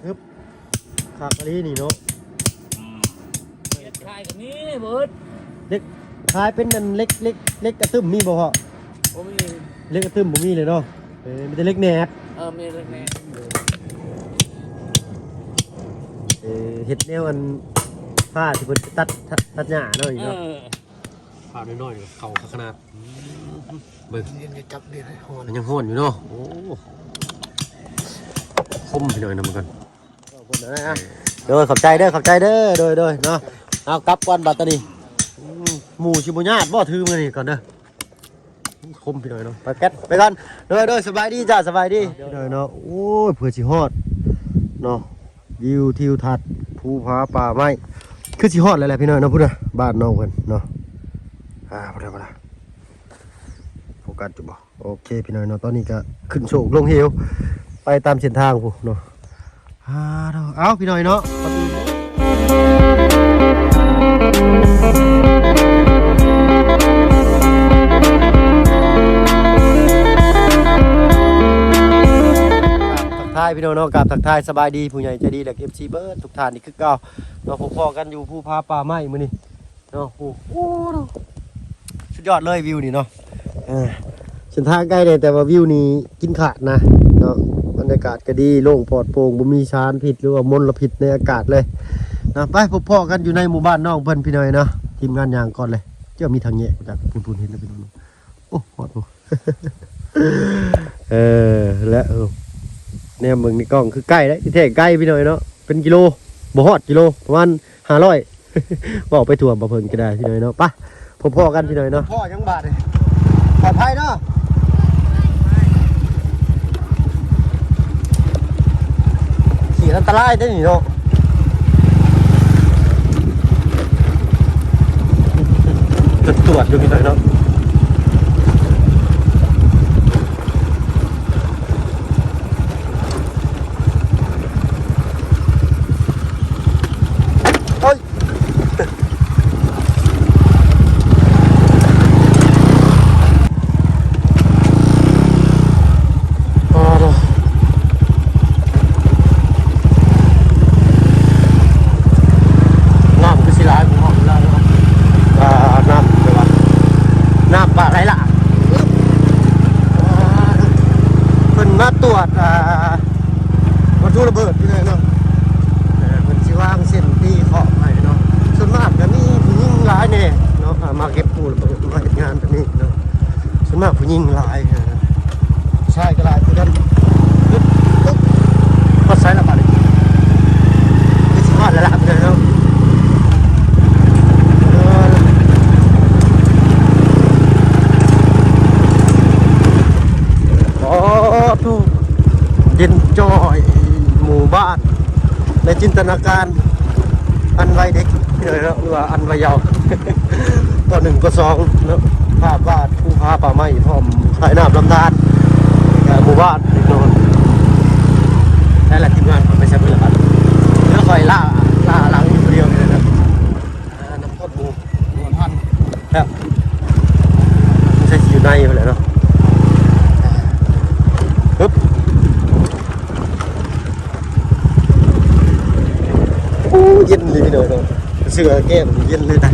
ອຶບ ຄັກອີ່ຫຼີນີ້ເນາະ. ເຮັດຂາຍກໍມີເບິດ ເຫຼັກ ຂາຍເປັນອັນເຫຼັກ ເຫຼັກ ເຫຼັກກະຕຶ້ມມີບໍ່ພໍ່? ບໍ່ມີ ເຫຼັກກະຕຶ້ມບໍ່ມີເລີຍເນາະ. ເອີ ມີແຕ່ເຫຼັກແໜບ. ເອີ ມີເຫຼັກແໜບ. ເອີ ເຮັດແນວອັນ ພາທີ່ເພິ່ນຕັດ ຕັດຫຍ້າເນາະ ນີ້ເນາະ. ເອີ ພານ້ອຍໆ ເຂົ້າຂະໜາດ. ເບິ່ງ ມັນຍັງຮ້ອນຢູ່ເນາະ. ໂອ້ ຄົມພີ່ນ້ອງນຳກັນ. ໂດຍ ຂອບໃຈເດີ ຂອບໃຈເດີ. ໂດຍ ໂດຍເນາະ. ເອົາກັບກ່ອນບັດຕານີ້. ອືມ ໝູ່ຊິບໍ່ຍາດບໍ່ ຖືມື້ນີ້ກ່ອນເດີ. ຄົມພີ່ນ້ອງເນາະ. ໄປກັນ ໄປກ່ອນ. ໂດຍ ໂດຍ ສະບາຍດີຈ້າ ສະບາຍດີ. ພີ່ນ້ອງເນາະ. ໂອ້ຍ ເພື່ອຊິຮອດເນາະ ວິວທິວທັດ ພູຜາປ່າໄມ້ ຄືຊິຮອດແລ້ວແຫຼະພີ່ນ້ອງເນາະ. ພຸ້ນນະ ບ້ານນ້ອງເພິ່ນເນາະ. ອ່າ ບໍ່ໄດ້ ບໍ່ໄດ້ ໂຟກັສຢູ່ບໍ່? ໂອເຄພີ່ນ້ອງເນາະ. ຕອນນີ້ກໍຂຶ້ນໂຊກລົງເຫວ ໄປຕາມເສັ້ນທາງພຸ້ນເນາະ. ອ່າ ເອົາພີ່ນ້ອງເນາະ. ທັກທາຍພີ່ນ້ອງເນາະ ກາບທັກທາຍສະບາຍດີຜູ້ໃຫຍ່ໃຈດີ ແລະ ເອັຟຊີ ເບິດທຸກທ່ານອີກຄືເກົ່າເນາະ. ພົບພໍ້ກັນຢູ່ພູຜາປ່າໄມ້ມື້ນີ້ ເນາະ. ໂອ້ໂຫ ສຸດຍອດເລີຍວິວນີ້ເນາະ. ເອີ ເສັ້ນທາງໄກແດ່ ແຕ່ວ່າວິວນີ້ກິນຂາດນະເນາະ. ບັນຍາກາດກໍດີ ໂລ່ງປອດໂປ່ງ ບໍ່ມີສານພິດ ຫຼືວ່າມົນລະພິດໃນອາກາດເລີຍເນາະ. ໄປພົບພໍ້ກັນຢູ່ໃນໝູ່ບ້ານນ້ອງເພິ່ນພີ່ນ້ອງເນາະ. ທີມງານຍ່າງກ່ອນເລີຍ ເຈົ້າມີທາງແຍກຈາກພຸ້ນໆ ເຫັນແລ້ວພີ່ນ້ອງເນາະ. ໂອ້ ຮອດບໍ່? ເອີ ແລະ ເອີ ແນມເບິ່ງໃນກ້ອງຄືໃກ້ເດ້ ທີ່ແທ້ໄກພີ່ນ້ອງເນາະ. ເປັນກິໂລ ບໍ່ຮອດກິໂລ ປະມານຫ້າຮ້ອຍ ເວົ້າໄປທົ່ວ ບໍ່ເພິ່ນກໍໄດ້ພີ່ນ້ອງເນາະ. ໄປ ພົບພໍ້ກັນພີ່ນ້ອງເນາະ. ພໍ້ຍັງບາດນີ້ ປອດໄພເນາະ. ເຂດອັນຕະລາຍເດ້ນີ້ເນາະ. ຈຸດຕວດຢູ່ພີ່ນ້ອງເນາະ. ໂອ້ຍ ນ້ຳຄືຊິຫຼາຍກວ່າເຮົາຢູ່ແລ້ວເນາະ. ອ່າ ນ້ຳແບບວ່າ ນ້ຳປາໄຫຼຫຼາກ. ເພິ່ນມາຕວດ ອ່າ ວັດຖຸລະເບີດຢູ່ເລີຍເນາະ. ເອີ ເພິ່ນຊິວາງເສັ້ນຕີຂອບໃຫ້ເນາະ. ສ່ວນມາກຈະມີຜູ້ຍິງຫຼາຍແດ່ເນາະ ອ່າ ມາເກັບກູ້ລະເບີດ ມາເຮັດງານແບບນີ້ເນາະ. ສ່ວນມາກຜູ້ຍິງຫຼາຍ ເອີ ຊາຍກໍຫຼາຍຄືກັນ. ຮອດໃສລະບາດນີ້? ຄືຊິຮອດແລ້ວລະເນາະ. ໂອ້ໂຫ ເຢັນຈ້ອຍ ໝູ່ບ້ານໃນຈິນຕະນາການອັນໄວເດັກເນາະ ຫຼືວ່າອັນໄວເຍົາ ປໍໜຶ່ງ ປໍສອງເນາະ. ພາບວາດ ພູຜາປ່າໄມ້ ພ້ອມສາຍນ້ຳລຳທານ ແລະ ໝູ່ບ້ານເນາະ. ແຕ່ລະທີມງານໄປໃສເບິດລະບາດ ເຫຼືອຂ້ອຍລ້າ ລ້າຫຼັງຢູ່ຜູ້ດຽວນີ້ແຫຼະເນາະ. ອ່າ ນ້ຳ ໂຄດບູ ບໍ່ທັນແລ້ວ ໃສ່ຊິຢູ່ໃນພຸ້ນແຫຼະເນາະ. ຮຶບ ໂອ້ ເຢັນເລີຍເນາະ ເສື້ອແກ້ມເຢັນເລີຍນະ.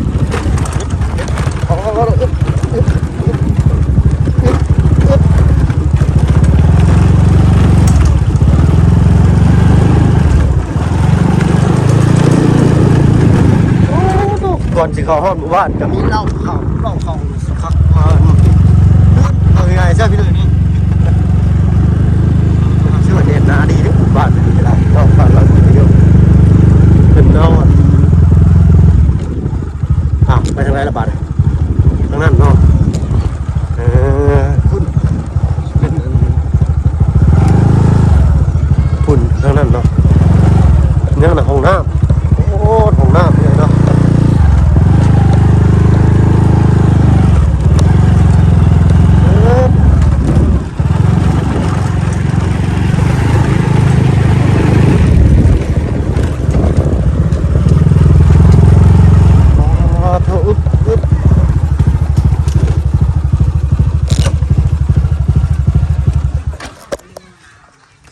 ກ່ອນຊິເຂົ້າຮອດໝູ່ບ້ານກໍມີເລົ້າເຂົ້າ ເລົ້າເຂົ້າສັກພັກ ເອົາງ່າຍໆ ຊະພີ່ນ້ອງເນາະ ຊື່ວ່າແໜ້ນໜາດີເດ້ ໝູ່ບ້ານນີ້ກໍໄດ້ ເນາະ ບ້ານເຮົານີ້ເນາະ ເພິ່ນເອົາ ອ້າວ ໄປທາງໃດລະບາດ? ທາງນັ້ນເນາະ. ເອີ ພຸ້ນ ເປັນ ພຸ້ນ ທາງນັ້ນເນາະ. ຍັງນະ ຫ້ອງນ້ຳ. ໂອ້ ຫ້ອງນ້ຳເນາະ. ເອີ ອໍ ໂທ້ ອຶບ ອຶບ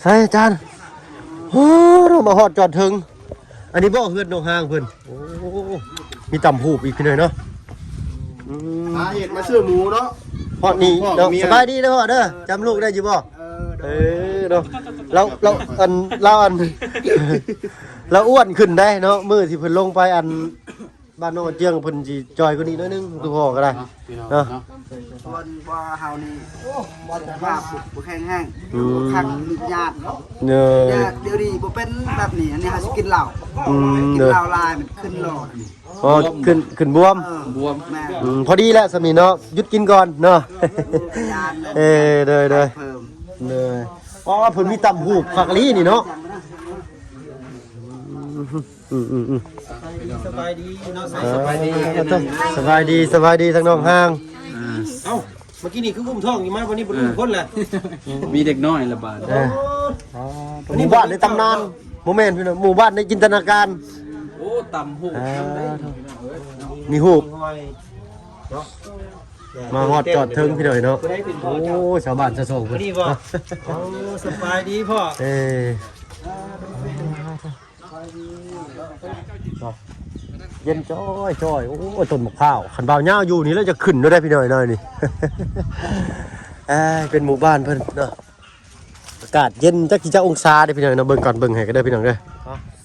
ໃສອາຈານ? ໂອ້ ມາຮອດຈອດເຖິງ. ອັນນີ້ບໍ່ເຮືອນນ້ອງຮາງເພິ່ນ. ໂອ້ ມີຕຳຫູບອີກພີ່ນ້ອງເນາະ. ອືມ ຫາເຫັດມາຊື້ໝູເນາະ. ຮອດນີ້ເນາະ. ພໍ່ເມຍ ສະບາຍດີເດີພໍ່ເດີ. ເອີ ຈຳລູກໄດ້ຢູ່ບໍ່? ເອີ ເອີເນາະ. ລາວ ລາວ ອັນ ລາວ ອັນ ລາວອ້ວນຂຶ້ນໄດ໋ເນາະ. ມື້ທີ່ເພິ່ນລົງໄປ ອັນ ບ້ານນ້ອງເຈຍງ ເພິ່ນຊິຈ່ອຍກວ່ານີ້ໜ້ອຍໜຶ່ງ ຄືພໍ່ກໍໄດ້ເນາະ. ສ່ວນພໍ່ເຮົານີ້ ໂອ້ ສຸຂະພາບບໍ່ແຂງແຮງ. ອືມ ຄັກ ຍາດ. ເອີ ດຽວນີ້ບໍ່ເປັນແບບນີ້. ອັນນີ້ເຮົາຊິກິນເຫຼົ້າ. ອືມ ກິນເຫຼົ້າຫຼາຍມັນຂຶ້ນຫຼອດ. ອໍ ຂຶ້ນ ຂຶ້ນບວມ. ເອີ ບວມ. ແມ່ນ. ອືມ ພໍດີແລ້ວສ່ຳນີ້ເນາະ ຢຸດກິນກ່ອນເນາະ. ເອີ ໂດຍ ໂດຍ ເພີ່ມ ໂດຍ. ອໍ ເພິ່ນມີຕຳຫູບຄັກອີ່ຫຼີນີ້ເນາະ. ອືມໆໆ ສະບາຍດີເນາະ. ເອີ ສະບາຍດີ ສະບາຍດີ ສະບາຍດີທັງນ້ອງຮາງ. ອ່າ ເອົ້າ ເມື່ອກີ້ນີ້ຄືອຸ້ມທ້ອງຢູ່ມາ ວັນນີ້ບໍ່ໄດ້ອຸ້ມຄົນລະ. ມີເດັກນ້ອຍລະບາດ. ເອີ ອໍ ອັນນີ້ໝູ່ບ້ານໃນຕຳນານ. ບໍ່ແມ່ນພີ່ນ້ອງ ໝູ່ບ້ານໃນຈິນຕະນາການ. ໂອ້ ຕຳຫູບ. ອ່າ ມີຫູບ. ມາຮອດຈອດເຖິງພີ່ນ້ອງເນາະ. ໂອ້ ຊາວບ້ານຊາວຊ່ອງເພິ່ນ. ໂອ້ ສະບາຍດີພໍ່. ເອີ ເນາະ ເຢັນຈ້ອຍໆ. ໂອ້ຍ ຕົ້ນໝາກພ້າວ ຄັນບ່າວຍາວຢູ່ນີ້ແລ້ວຈະຂຶ້ນໂລດໄດ໋ພີ່ນ້ອງເອີຍນີ້. ເອີ ເປັນໝູ່ບ້ານເພິ່ນເນາະ. ອາກາດເຢັນ ຈັກຊິຈັກອົງສາເດ້ພີ່ນ້ອງເນາະ. ເບິ່ງກ່ອນ ເບິ່ງໃຫ້ກໍໄດ້ພີ່ນ້ອງເດີ.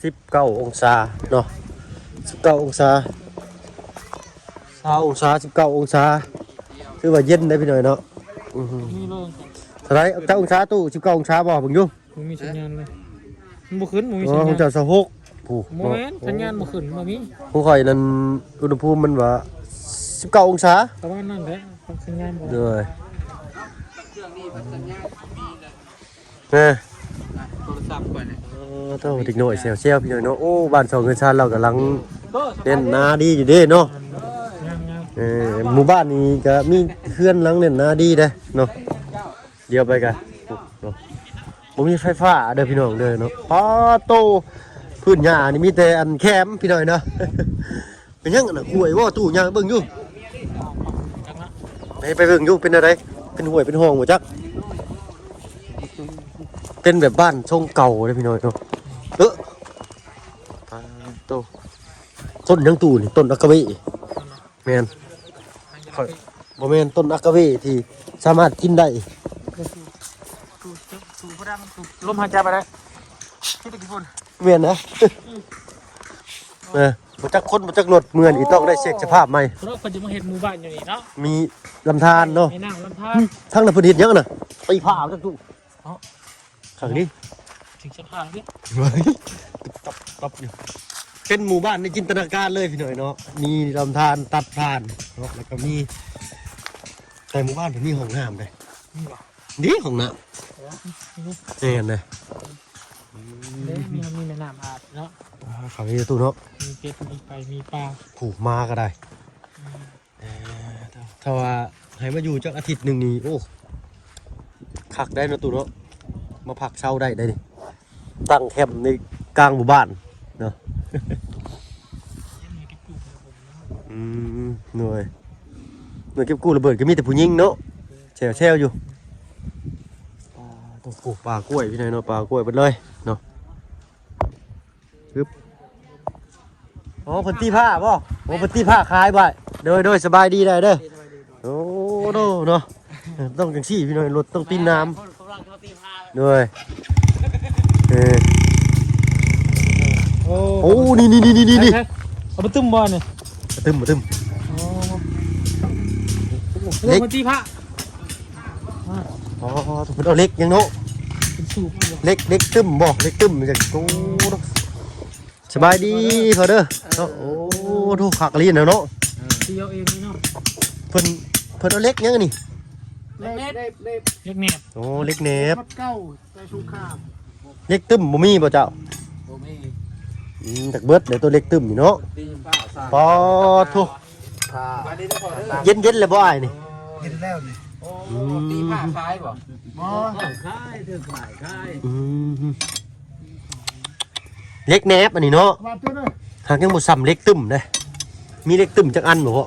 ສິບເກົ້າອົງສາເນາະ ສິບເກົ້າອົງສາ ຊາວອົງສາ ສິບເກົ້າອົງສາ ຖືວ່າເຢັນໄດ໋ພີ່ນ້ອງເນາະ. ອື ເທົ່າໃດ ຈັກອົງສາຕູ້? ສິບເກົ້າອົງສາບໍ່? ເບິ່ງຢູ່. ບໍ່ມີສັນຍານເລີຍ ມັນບໍ່ຂຶ້ນ ບໍ່ມີສັນຍານ. ໂອ້ ຂອງເຈົ້າຊາວຫົກ. ຜູ້ ບໍ່ແມ່ນ ເນາະ ສັນຍານບໍ່ຂຶ້ນ ບໍ່ມີ. ຂອງຂ້ອຍນັ້ນ ອຸນຫະພູມມັນວ່າສິບເກົ້າອົງສາ ປະມານນັ້ນແຫຼະ ສັນຍານບໍ່. ໂດຍ ເອີ ໂທລະສັບຂ້ອຍນີ້. ເອີ ໂທ້ ເດັກນ້ອຍແຊວໆ ພີ່ນ້ອງເນາະ. ໂອ້ ບ້ານຊ່ອງເຮືອນຊານລາວກຳລັງແໜ້ນໜາດີຢູ່ເດ້ເນາະ. ເອີ ໝູ່ບ້ານນີ້ກະມີເຮືອນຫຼັງແໜ້ນໜາດີເດ້ເນາະ. ດຽວໄປກະ ໂອ້ ບໍ່ມີໄຟຟ້າເດີພີ່ນ້ອງເດີເນາະ. ປາໂຕ ພື້ນຫຍ້ານີ້ມີແຕ່ອັນແຄມພີ່ນ້ອງເນາະ. ເປັນຫຍັງອັນນ່ະ ຂ້ວຍບໍ່? ຕູ້ຍ່າງເບິ່ງຢູ່ ໄປ ໄປເບິ່ງຢູ່ ເປັນແນວໃດ? ເປັນຫ້ວຍເປັນຮ່ອງບໍ່ຈັກ. ເປັນແບບບ້ານຊົງເກົ່າເດ້ພີ່ນ້ອງເນາະ. ເອີ ປາໂຕ ຕົ້ນຫຍັງຕູ້ນີ້? ຕົ້ນອາກາເວ. ແມ່ນ ຂ້ອຍ ບໍ່ແມ່ນ ຕົ້ນອາກາເວທີ່ສາມາດກິນໄດ້. ລົມຫາຍໃຈໄປໄດ້ ແມ່ນນະ. ເອີ ບໍ່ຈັກຄົນບໍ່ຈັກລົດ ເມື່ອນີ້ຕ້ອງໄດ້ເຊັກສະພາບໃໝ່. ເພາະວ່າເພິ່ນຈະມາເຮັດໝູ່ບ້ານຢູ່ນີ້ເນາະ ມີລຳທານເນາະ. ມີນ້ຳລຳທານ. ທາງນັ້ນເພິ່ນເຮັດຫຍັງນະ? ຕີຜ້າຈັກຕູ້. ເອົ້າ ຄັກດີ ເປັນສະພາບເດ້. ຕັບໆຢູ່ ເປັນໝູ່ບ້ານໃນຈິນຕະນາການເລີຍພີ່ນ້ອງເນາະ. ມີລຳທານຕັດຜ່ານເນາະ ແລ້ວກໍມີ ແຕ່ໝູ່ບ້ານເພິ່ນມີຫ້ອງນ້ຳເດ້. ມີບໍ່? ນີ້ຫ້ອງນ້ຳ. ເອີ ແມ່ນເດ້. ເດ້ ມີ ມີແມ່ນ້ຳອາບເນາະ. ອ່າ ຄັກດີຕູ້ເນາະ ມີເປັດ ມີໄກ່ ມີປາ. ຜູ້ ໝາກໍໄດ້. ອືມ ເອີ ຖ້າວ່າໃຫ້ມາຢູ່ຈັກອາທິດໜຶ່ງນີ້ ໂອ້ ຄັກໄດ໋ເນາະຕູ້ເນາະ. ມາພັກເຊົາໄດ້ໄດ໋ນີ້ ຕັ້ງແຄມໃນກາງໝູ່ບ້ານເນາະ. ອືມ ໜ່ວຍ ໜ່ວຍເກັບກູ້ລະເບີດກໍມີແຕ່ຜູ້ຍິງເນາະ ແຊວໆຢູ່. ປາ ຕ້ອງປູກປ່າກ້ວຍພີ່ນ້ອງເນາະ ປ່າກ້ວຍເບິດເລີຍເນາະ. ຮຶບ ໂອ້ ເພິ່ນຕີຜ້າບໍ່? ໂອ້ ເພິ່ນຕີຜ້າຂາຍບໍ່? ໂດຍ ໂດຍ ສະບາຍດີໄດ໋ເດີ. ໂອ້ ໂດ ເນາະ ຕ້ອງຈັ່ງຊີ້ພີ່ນ້ອງ ລົດຕ້ອງຕີນນ້ຳ. ໂດຍ ເອີ ໂອ້ ໂອ້ ນີ້ໆໆໆ ເອົາມາຕຶ້ມບໍ່ນີ້? ມາຕຶ້ມ ມາຕຶ້ມ. ອໍ ເຫຼັກ ເພິ່ນຕີຜ້າ. ອໍ ເພິ່ນເອົາເຫຼັກຫຍັງເນາະ? ເປັນສູບ ເຫຼັກ ເຫຼັກຕຶ້ມບໍ່? ເຫຼັກຕຶ້ມ ໂອ້ ສະບາຍດີພໍ່ເດີເນາະ. ໂອ້ ໂທ້ ຄັກອີ່ຫຼີນະເນາະ. ເອີ ຕີເອົາເອງເລີຍເນາະ. ເພິ່ນ ເພິ່ນເອົາເຫຼັກຫຍັງອັນນີ້? ເຫຼັກແໜບ ເຫຼັກແໜບ. ໂອ້ ເຫຼັກແໜບ ເຫຼັກແໜບ ເຫຼັກຕຶ້ມບໍ່ມີບໍ່ເຈົ້າ? ບໍ່ມີ. ອືມ ຈັກເບິດແລ້ວໂຕເຫຼັກຕຶ້ມນີ້ເນາະ. ປາໂທ້ ເຢັນໆແລ້ວບໍ່ອ້າຍນີ້? ເຢັນແລ້ວນີ້. ອືມ ຕີຜ້າຂາຍບໍ່? ບໍ່ ຂາຍ ຖືກຂາຍ ຂາຍ. ອືມ ເຫຼັກແໜບອັນນີ້ເນາະ ຫາກຍັງບໍ່ຊ່ຳເຫຼັກຕຶ້ມເດ້. ມີເຫຼັກຕຶ້ມຈັກອັນບໍ່ພໍ່?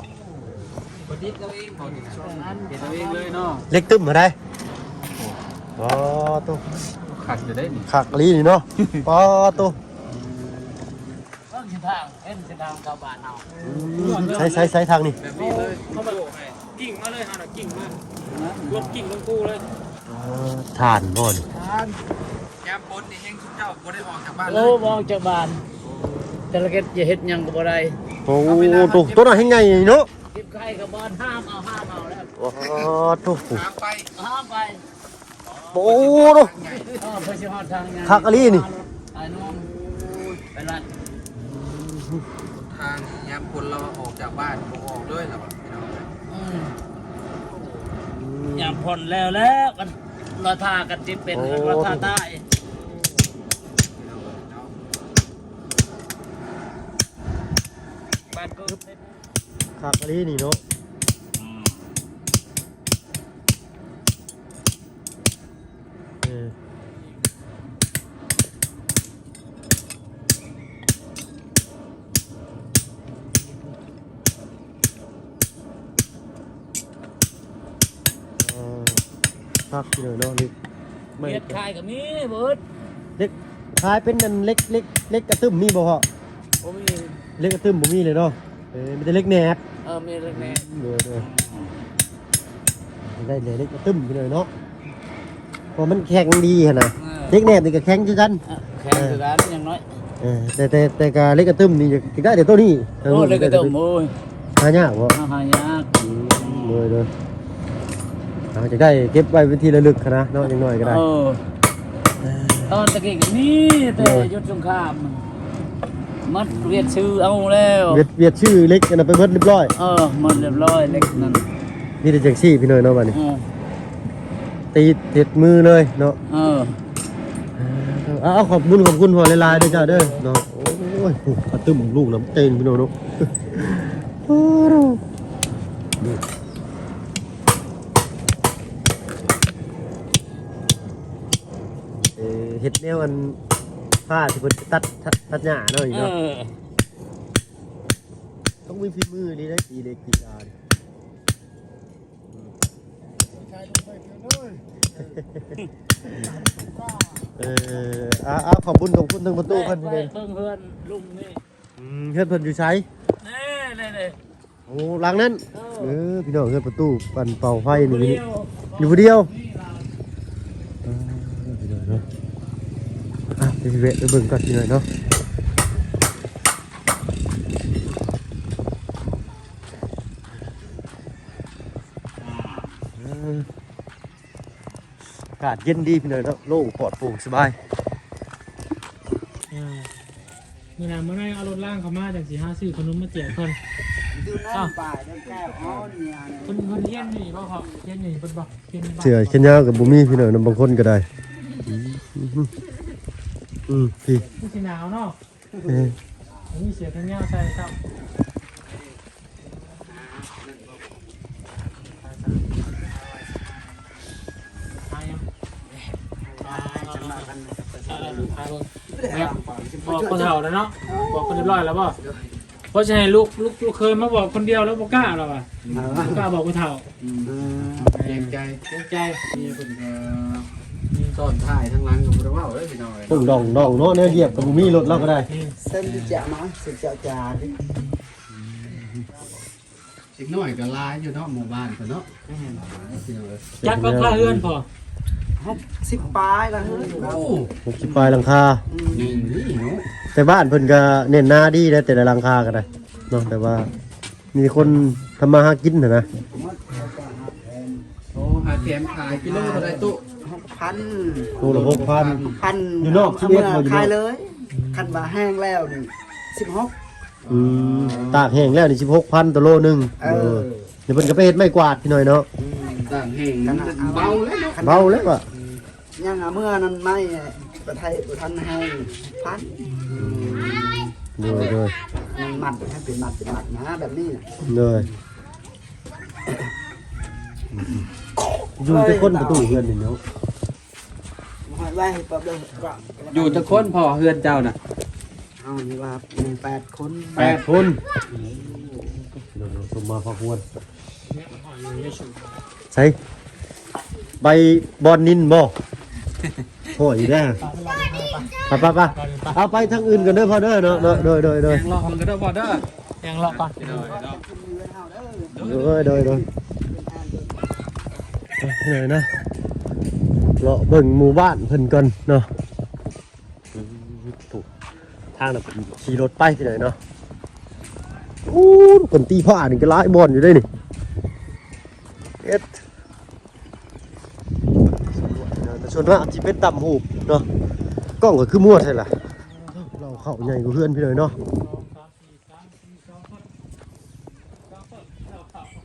ປະດິດເອົາເອງບໍ່? ເຮັດເອົາເອງເລີຍເນາະ. ເຫຼັກຕຶ້ມເທົ່າໃດ? ອໍ ໂຕ ຄັກຢູ່ເດ້ນີ້ ຄັກອີ່ຫຼີນີ້ເນາະ ປາໂຕ ເບິ່ງເສັ້ນທາງ ເຫັນເສັ້ນທາງເຂົ້າບ້ານເຮົາ ໃສໆໆ ທາງນີ້ ແບບນີ້ເລີຍ ເຂົາແບບກິ່ງມາເລີຍ ເຮົານະກິ່ງມາ ລົງກິ່ງລົງພູເລີຍ ເອີ ຖ່ານບໍ່ນີ້ ຍາມຝົນນີ້ແຮງຊຸມເຈົ້າບໍ່ໄດ້ອອກຈາກບ້ານເລີຍ ໂອ້ ບໍ່ອອກຈາກບ້ານ ແຕ່ລະເກັດຈະເຮັດຫຍັງກໍບໍ່ໄດ້ ໂອ້ ໂຕ ໂຕນັ້ນແຮງໃຫຍ່ເນາະ ເກັບໄຂ່ກໍບໍ່ຫ້າມເອົາ ຫ້າມເອົາແລ້ວ ໂອ້ ໂຕ ຫ້າມໄປ ຫ້າມໄປ ໂອ້ໂຫ ເອີ ເພິ່ນຊິຮອດທາງຫຍັງ ຄັກອີ່ຫຼີນີ້ ອ້າຍໜຸ່ມ ໄປລັດ ທາງຍາມຄົນລາວອອກຈາກບ້ານບໍ່ອອກເລີຍລະວ່າ ພີ່ນ້ອງເອີຍ ອືມ ຍາມພົ້ນແລ້ວແຫຼະ ມັນລອຍພາກັນຕິດເປັນ ໂອ້ ລອຍພາຕາຍ ບ້ານກຶບ ຄັກອີ່ຫຼີນີ້ເນາະ ອືມ ເອີ ເອີ ຄັກຢູ່ເນາະ ເຫຼັກໄມ້ ເຮັດຂາຍກໍມີ ບໍ່ອຶດ ເຫຼັກ ຂາຍເປັນອັນເຫຼັກ ເຫຼັກ ເຫຼັກກະຕຶ້ມມີບໍ່ພໍ່? ບໍ່ມີ ເຫຼັກກະຕຶ້ມບໍ່ມີເລີຍເນາະ ເອີ ມີແຕ່ເຫຼັກແໜບ ເອີ ມີເຫຼັກແໜບ ໂດຍ ໂດຍ ໄດ້ເຫຼັກກະຕຶ້ມໄປເລີຍເນາະ ເພາະມັນແຂງດີຫັ້ນນະ ເອີ ເຫຼັກແໜບນີ້ກໍແຂງຄືກັນ ເອີ ແຂງຄືກັນ ເອີ ຢ່າງໜ້ອຍ ເອີ ແຕ່ ແຕ່ ແຕ່ກະເຫຼັກກະຕຶ້ມນີ້ຢາກໄດ້ແຕ່ໂຕນີ້ ໂອ້ ເຫຼັກກະຕຶ້ມ ໂອ້ຍ ຫາຍາກບໍ່? ຫາ ຫາຍາກ ອືມ ໂດຍ ໂດຍ ເຮົາຈະໄດ້ເກັບໄວ້ເປັນທີ່ລະລຶກຫັ້ນນະເນາະ ຢ່າງໜ້ອຍກໍໄດ້ ເອີ ຕອນຕະກີ້ກໍມີແຕ່ ເອີ ຢຸດສົງຄາມ ໝົດວຽດຊື້ເອົາແລ້ວ ວຽດ ວຽດຊື້ເຫຼັກອັນນັ້ນໄປເບິດຮຽບຮ້ອຍ ເອີ ໝົດຮຽບຮ້ອຍເຫຼັກນັ້ນ ມີແຕ່ຈັ່ງຊີ້ພີ່ນ້ອງເນາະ ບາດນີ້ ເອີ ຕິດເຮັດມືເລີຍເນາະ ເອີ ເອົາ ຂອບບຸນຂອບຄຸນພໍ່ຫຼາຍໆເດີເຈົ້າເດີເນາະ ໂອ້ຍ ກະຕຶ້ມລູກນຳເຕັມພີ່ນ້ອງເນາະ ເອີ ເຮັດແນວອັນ ພາທີ່ເພິ່ນຕັດ ຕັດ ຕັດຫຍ້າເນາະ ເອີ ເນາະ ຕ້ອງມີຝີມືອີ່ຫຼີໄດ໋ ຕີເຫຼັກຕີການີ້ ເອີ ເອົາ ເອົາ ຂອບບຸນຂອບຄຸນທາງປະຕູເພິ່ນ ເບິ່ງເຮືອນລຸງນີ້ ອືມ ເຮືອນເພິ່ນຢູ່ໃສ? ແນ່ໆໆ ໂອ້ ຫຼັງນັ້ນ ເອີ ເອີ ພີ່ນ້ອງ ເຮືອນປະຕູ ອັນເປົ່າໄຟນີ້ ຢູ່ຜູ້ດຽວ ຢູ່ຜູ້ດຽວ ເອີ ພີ່ນ້ອງເນາະ ອ່ະ ໄປແວະໄປເບິ່ງກ່ອນພີ່ນ້ອງເນາະ ເອີ ອາກາດເຢັນດີພີ່ນ້ອງເນາະ ໂລ່ງປອດໂປ່ງສະບາຍ ເອີ ມື້ໜ້າມື້ໃນເອົາລົດລາງເຂົ້າມາ ຈັ່ງຊິຫາຊື້ຂະໜົມມາແຈກເພິ່ນ ຢູ່ນັ້ນ ອ້າວ ປ່າເດີແກ້ວ ອໍ ເນຍ ເພິ່ນ ເພິ່ນຮຽນຢູ່ນີ້ບໍ່ພໍ່? ຮຽນຢູ່ນີ້ເພິ່ນບໍ່? ຮຽນຢູ່ບ້ານ ເສື້ອແຂນຍາວກໍບໍ່ມີພີ່ນ້ອງນຳ ບາງຄົນກໍໄດ້ ອືມ ອືມ ພີ່ ຄືຊິໜາວເນາະ ເອີ ມີເສື້ອແຂນຍາວໃສ່ຊ້ຳ ບອກຜູ້ເຖົ້າແລ້ວເນາະ ບອກຄົນຮຽບຮ້ອຍແລ້ວບໍ່? ເພາະຊິໃຫ້ລູກ ລູກ ລູກເຂີຍມາບອກຄົນດຽວແລ້ວບໍ່ກ້າແລ້ວວ່າ ບໍ່ກ້າບອກຜູ້ເຖົ້າ ອືມ ເກງໃຈ ເກງໃຈ ເມຍເພິ່ນກໍມີຊ້ອນທ້າຍທາງຫຼັງກໍບໍ່ໄດ້ເວົ້າເດ້ພີ່ນ້ອງເອີຍ ເພິ່ນດອງໆເນາະ ແນວຢຽບກໍບໍ່ມີ ລົດລາວກໍໄດ້ ອືມ ເຊິ່ງຈະມາ ເຊິ່ງຈະຈາ ເດັກນ້ອຍກໍຫຼາຍຢູ່ເນາະ ໝູ່ບ້ານເພິ່ນເນາະ ແມ່ນ ພີ່ນ້ອງເອີຍ ຈັກຫຼັງຄາເຮືອນພໍ່? ຫົກສິບປາຍຫຼັງເຮືອນ ໂອ້ ຫົກສິບປາຍຫຼັງຄາ ອືມ ແຕ່ບ້ານເພິ່ນກໍແໜ້ນໜາດີເດ້ ແຕ່ລະຫຼັງຄາກໍໄດ້ເນາະ ແຕ່ວ່າມີຄົນທຳມາຫາກິນຫັ້ນນະ ໂອ້ ຫາແຖມຂາຍ ກິໂລເທົ່າໃດຕູ້? ຫົກພັນ ໂລລະຫົກພັນ ພັນ ຢູ່ນອກສິບເອັດບໍ່? ຢູ່ນອກ ຂາຍເລີຍ ຄັນວ່າແຫ້ງແລ້ວນີ້ ສິບຫົກ ອືມ ຕາກແຫ້ງແລ້ວນີ້ສິບຫົກພັນຕໍ່ໂລໜຶ່ງ ເອີ ເອີ ດຽວເພິ່ນກໍໄປເຮັດໄມ້ກວາດພີ່ນ້ອງເນາະ ອືມ ຕາກແຫ້ງ ເບົາແລ້ວເນາະ ເບົາແລ້ວອະ ອືມ ຍັງເອົາເມືອນັ້ນໄມ້ໄປໄທບໍ່ທັນແຫ້ງພັນ ອືມ ໂດຍ ໂດຍ ຍັງມັດໃຫ້ເປັນມັດເປັນມັດນະ ແບບນີ້ນະ ໂດຍ ຢູ່ຈັກຄົນປະຕູເຮືອນນີ້ເນາະ? ຮອດໄວ້ໃຫ້ປອບເດີ ຢູ່ຈັກຄົນພໍ່ເຮືອນເຈົ້ານະ? ເຮົານີ້ວ່າມີແປດຄົນ ແປດຄົນ ສົມມາພາຄວນ ໃສ ໃບບອນນິນບໍ່? ໂອ້ຍ ອີກແລ້ວ ໄປ ໄປ ໄປ ເອົາໄປທາງອື່ນກ່ອນເດີພໍ່ເດີເນາະ ເນາະ ໂດຍ ໂດຍ ໂດຍ ແຍ່ງເລາະເບິ່ງກໍໄດ້ພໍ່ເດີ ແຍ່ງເລາະກ່ອນ ໂດຍ ໂດຍ ໂດຍ ເນາະ ເລາະເບິ່ງໝູ່ບ້ານເພິ່ນກ່ອນເນາະ. ອືມ ທາງນັ້ນເພິ່ນຂີ່ລົດໄປພີ່ນ້ອງເນາະ. ໂອ້ ເພິ່ນຕີຜ້ານີ້ກໍຫຼາຍບ່ອນຢູ່ເດ້ນີ້ ເຮັດ ສ່ວນມາກຊິເປັນຕ່ຳຫູກເນາະ. ກ້ອງກໍຄືມົວແທ້ລະ ເລົ້າເຂົ້າໃຫຍ່ກວ່າເຮືອນພີ່ນ້ອງເນາະ.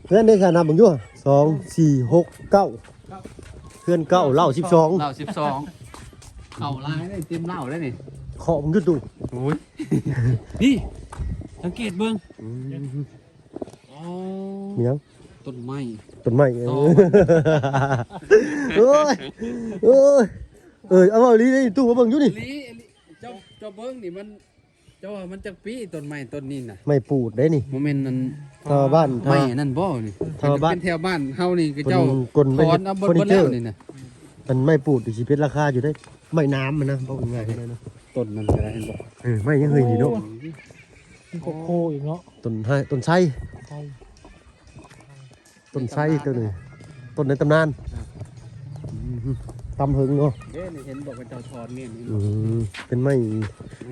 ເຮືອນເດ້ ສານັບເບິ່ງຢູ່ ສອງ ສີ່ ຫົກ ເກົ້າ ເຮືອນເກົ້າ ເລົ້າສິບສອງ ເລົ້າສິບສອງ ເຂົ້າຫຼາຍເດ້ ເຕັມເລົ້າເດ້ນີ້ ເຄາະເບິ່ງຢູ່ຕູ້ ໂອ້ຍ ນີ້ ສັງເກດເບິ່ງ ອືມ ອໍ ມີຫຍັງ ຕົ້ນໄມ້ ຕົ້ນໄມ້ ເອີ ໂອ້ຍ ໂອ້ຍ ເອີ ເອົາເວົ້າອີ່ຫຼີເດ້ ຕູ້ມາເບິ່ງຢູ່ນີ້ ອີ່ຫຼີ ເຈົ້າ ເຈົ້າເບິ່ງນີ້ມັນ ເຈົ້າວ່າມັນຈັກປີຕົ້ນໄມ້ຕົ້ນນີ້ນະ? ໄມ້ປູດເດ້ນີ້ ບໍ່ແມ່ນອັນ ແຖວບ້ານ ໄມ້ອັນນັ້ນບໍ່ນີ້? ແຖວບ້ານ ເປັນແຖວບ້ານເຮົານີ້ ເຂົາເຈົ້າຖອນເອົາເບິດ ເບິດແລ້ວນີ້ນະ. ອັນໄມ້ປູດນີ້ຊິເປັນລາຄາຢູ່ເດ້ ໄມ້ໜາມມັນນະ ເວົ້າງ່າຍໆນະ ຕົ້ນນັ້ນກໍໄດ້ ເຫັນບໍ່? ເອີ ໄມ້ຫຍັງເຮີ້ຍນີ້ເນາະ ມີໂກໂກ້ອີກເນາະ ຕົ້ນໄຮ ຕົ້ນໄຊ ໄຊ ຕົ້ນໄຊໂຕນີ້ ຕົ້ນໃນຕຳນານ ອືມ ຕຳເຫິງເນາະ ເດ້ນີ້ ເຫັນບອກວ່າເຈົ້າຖອນນີ້ ອືມ ເປັນໄມ້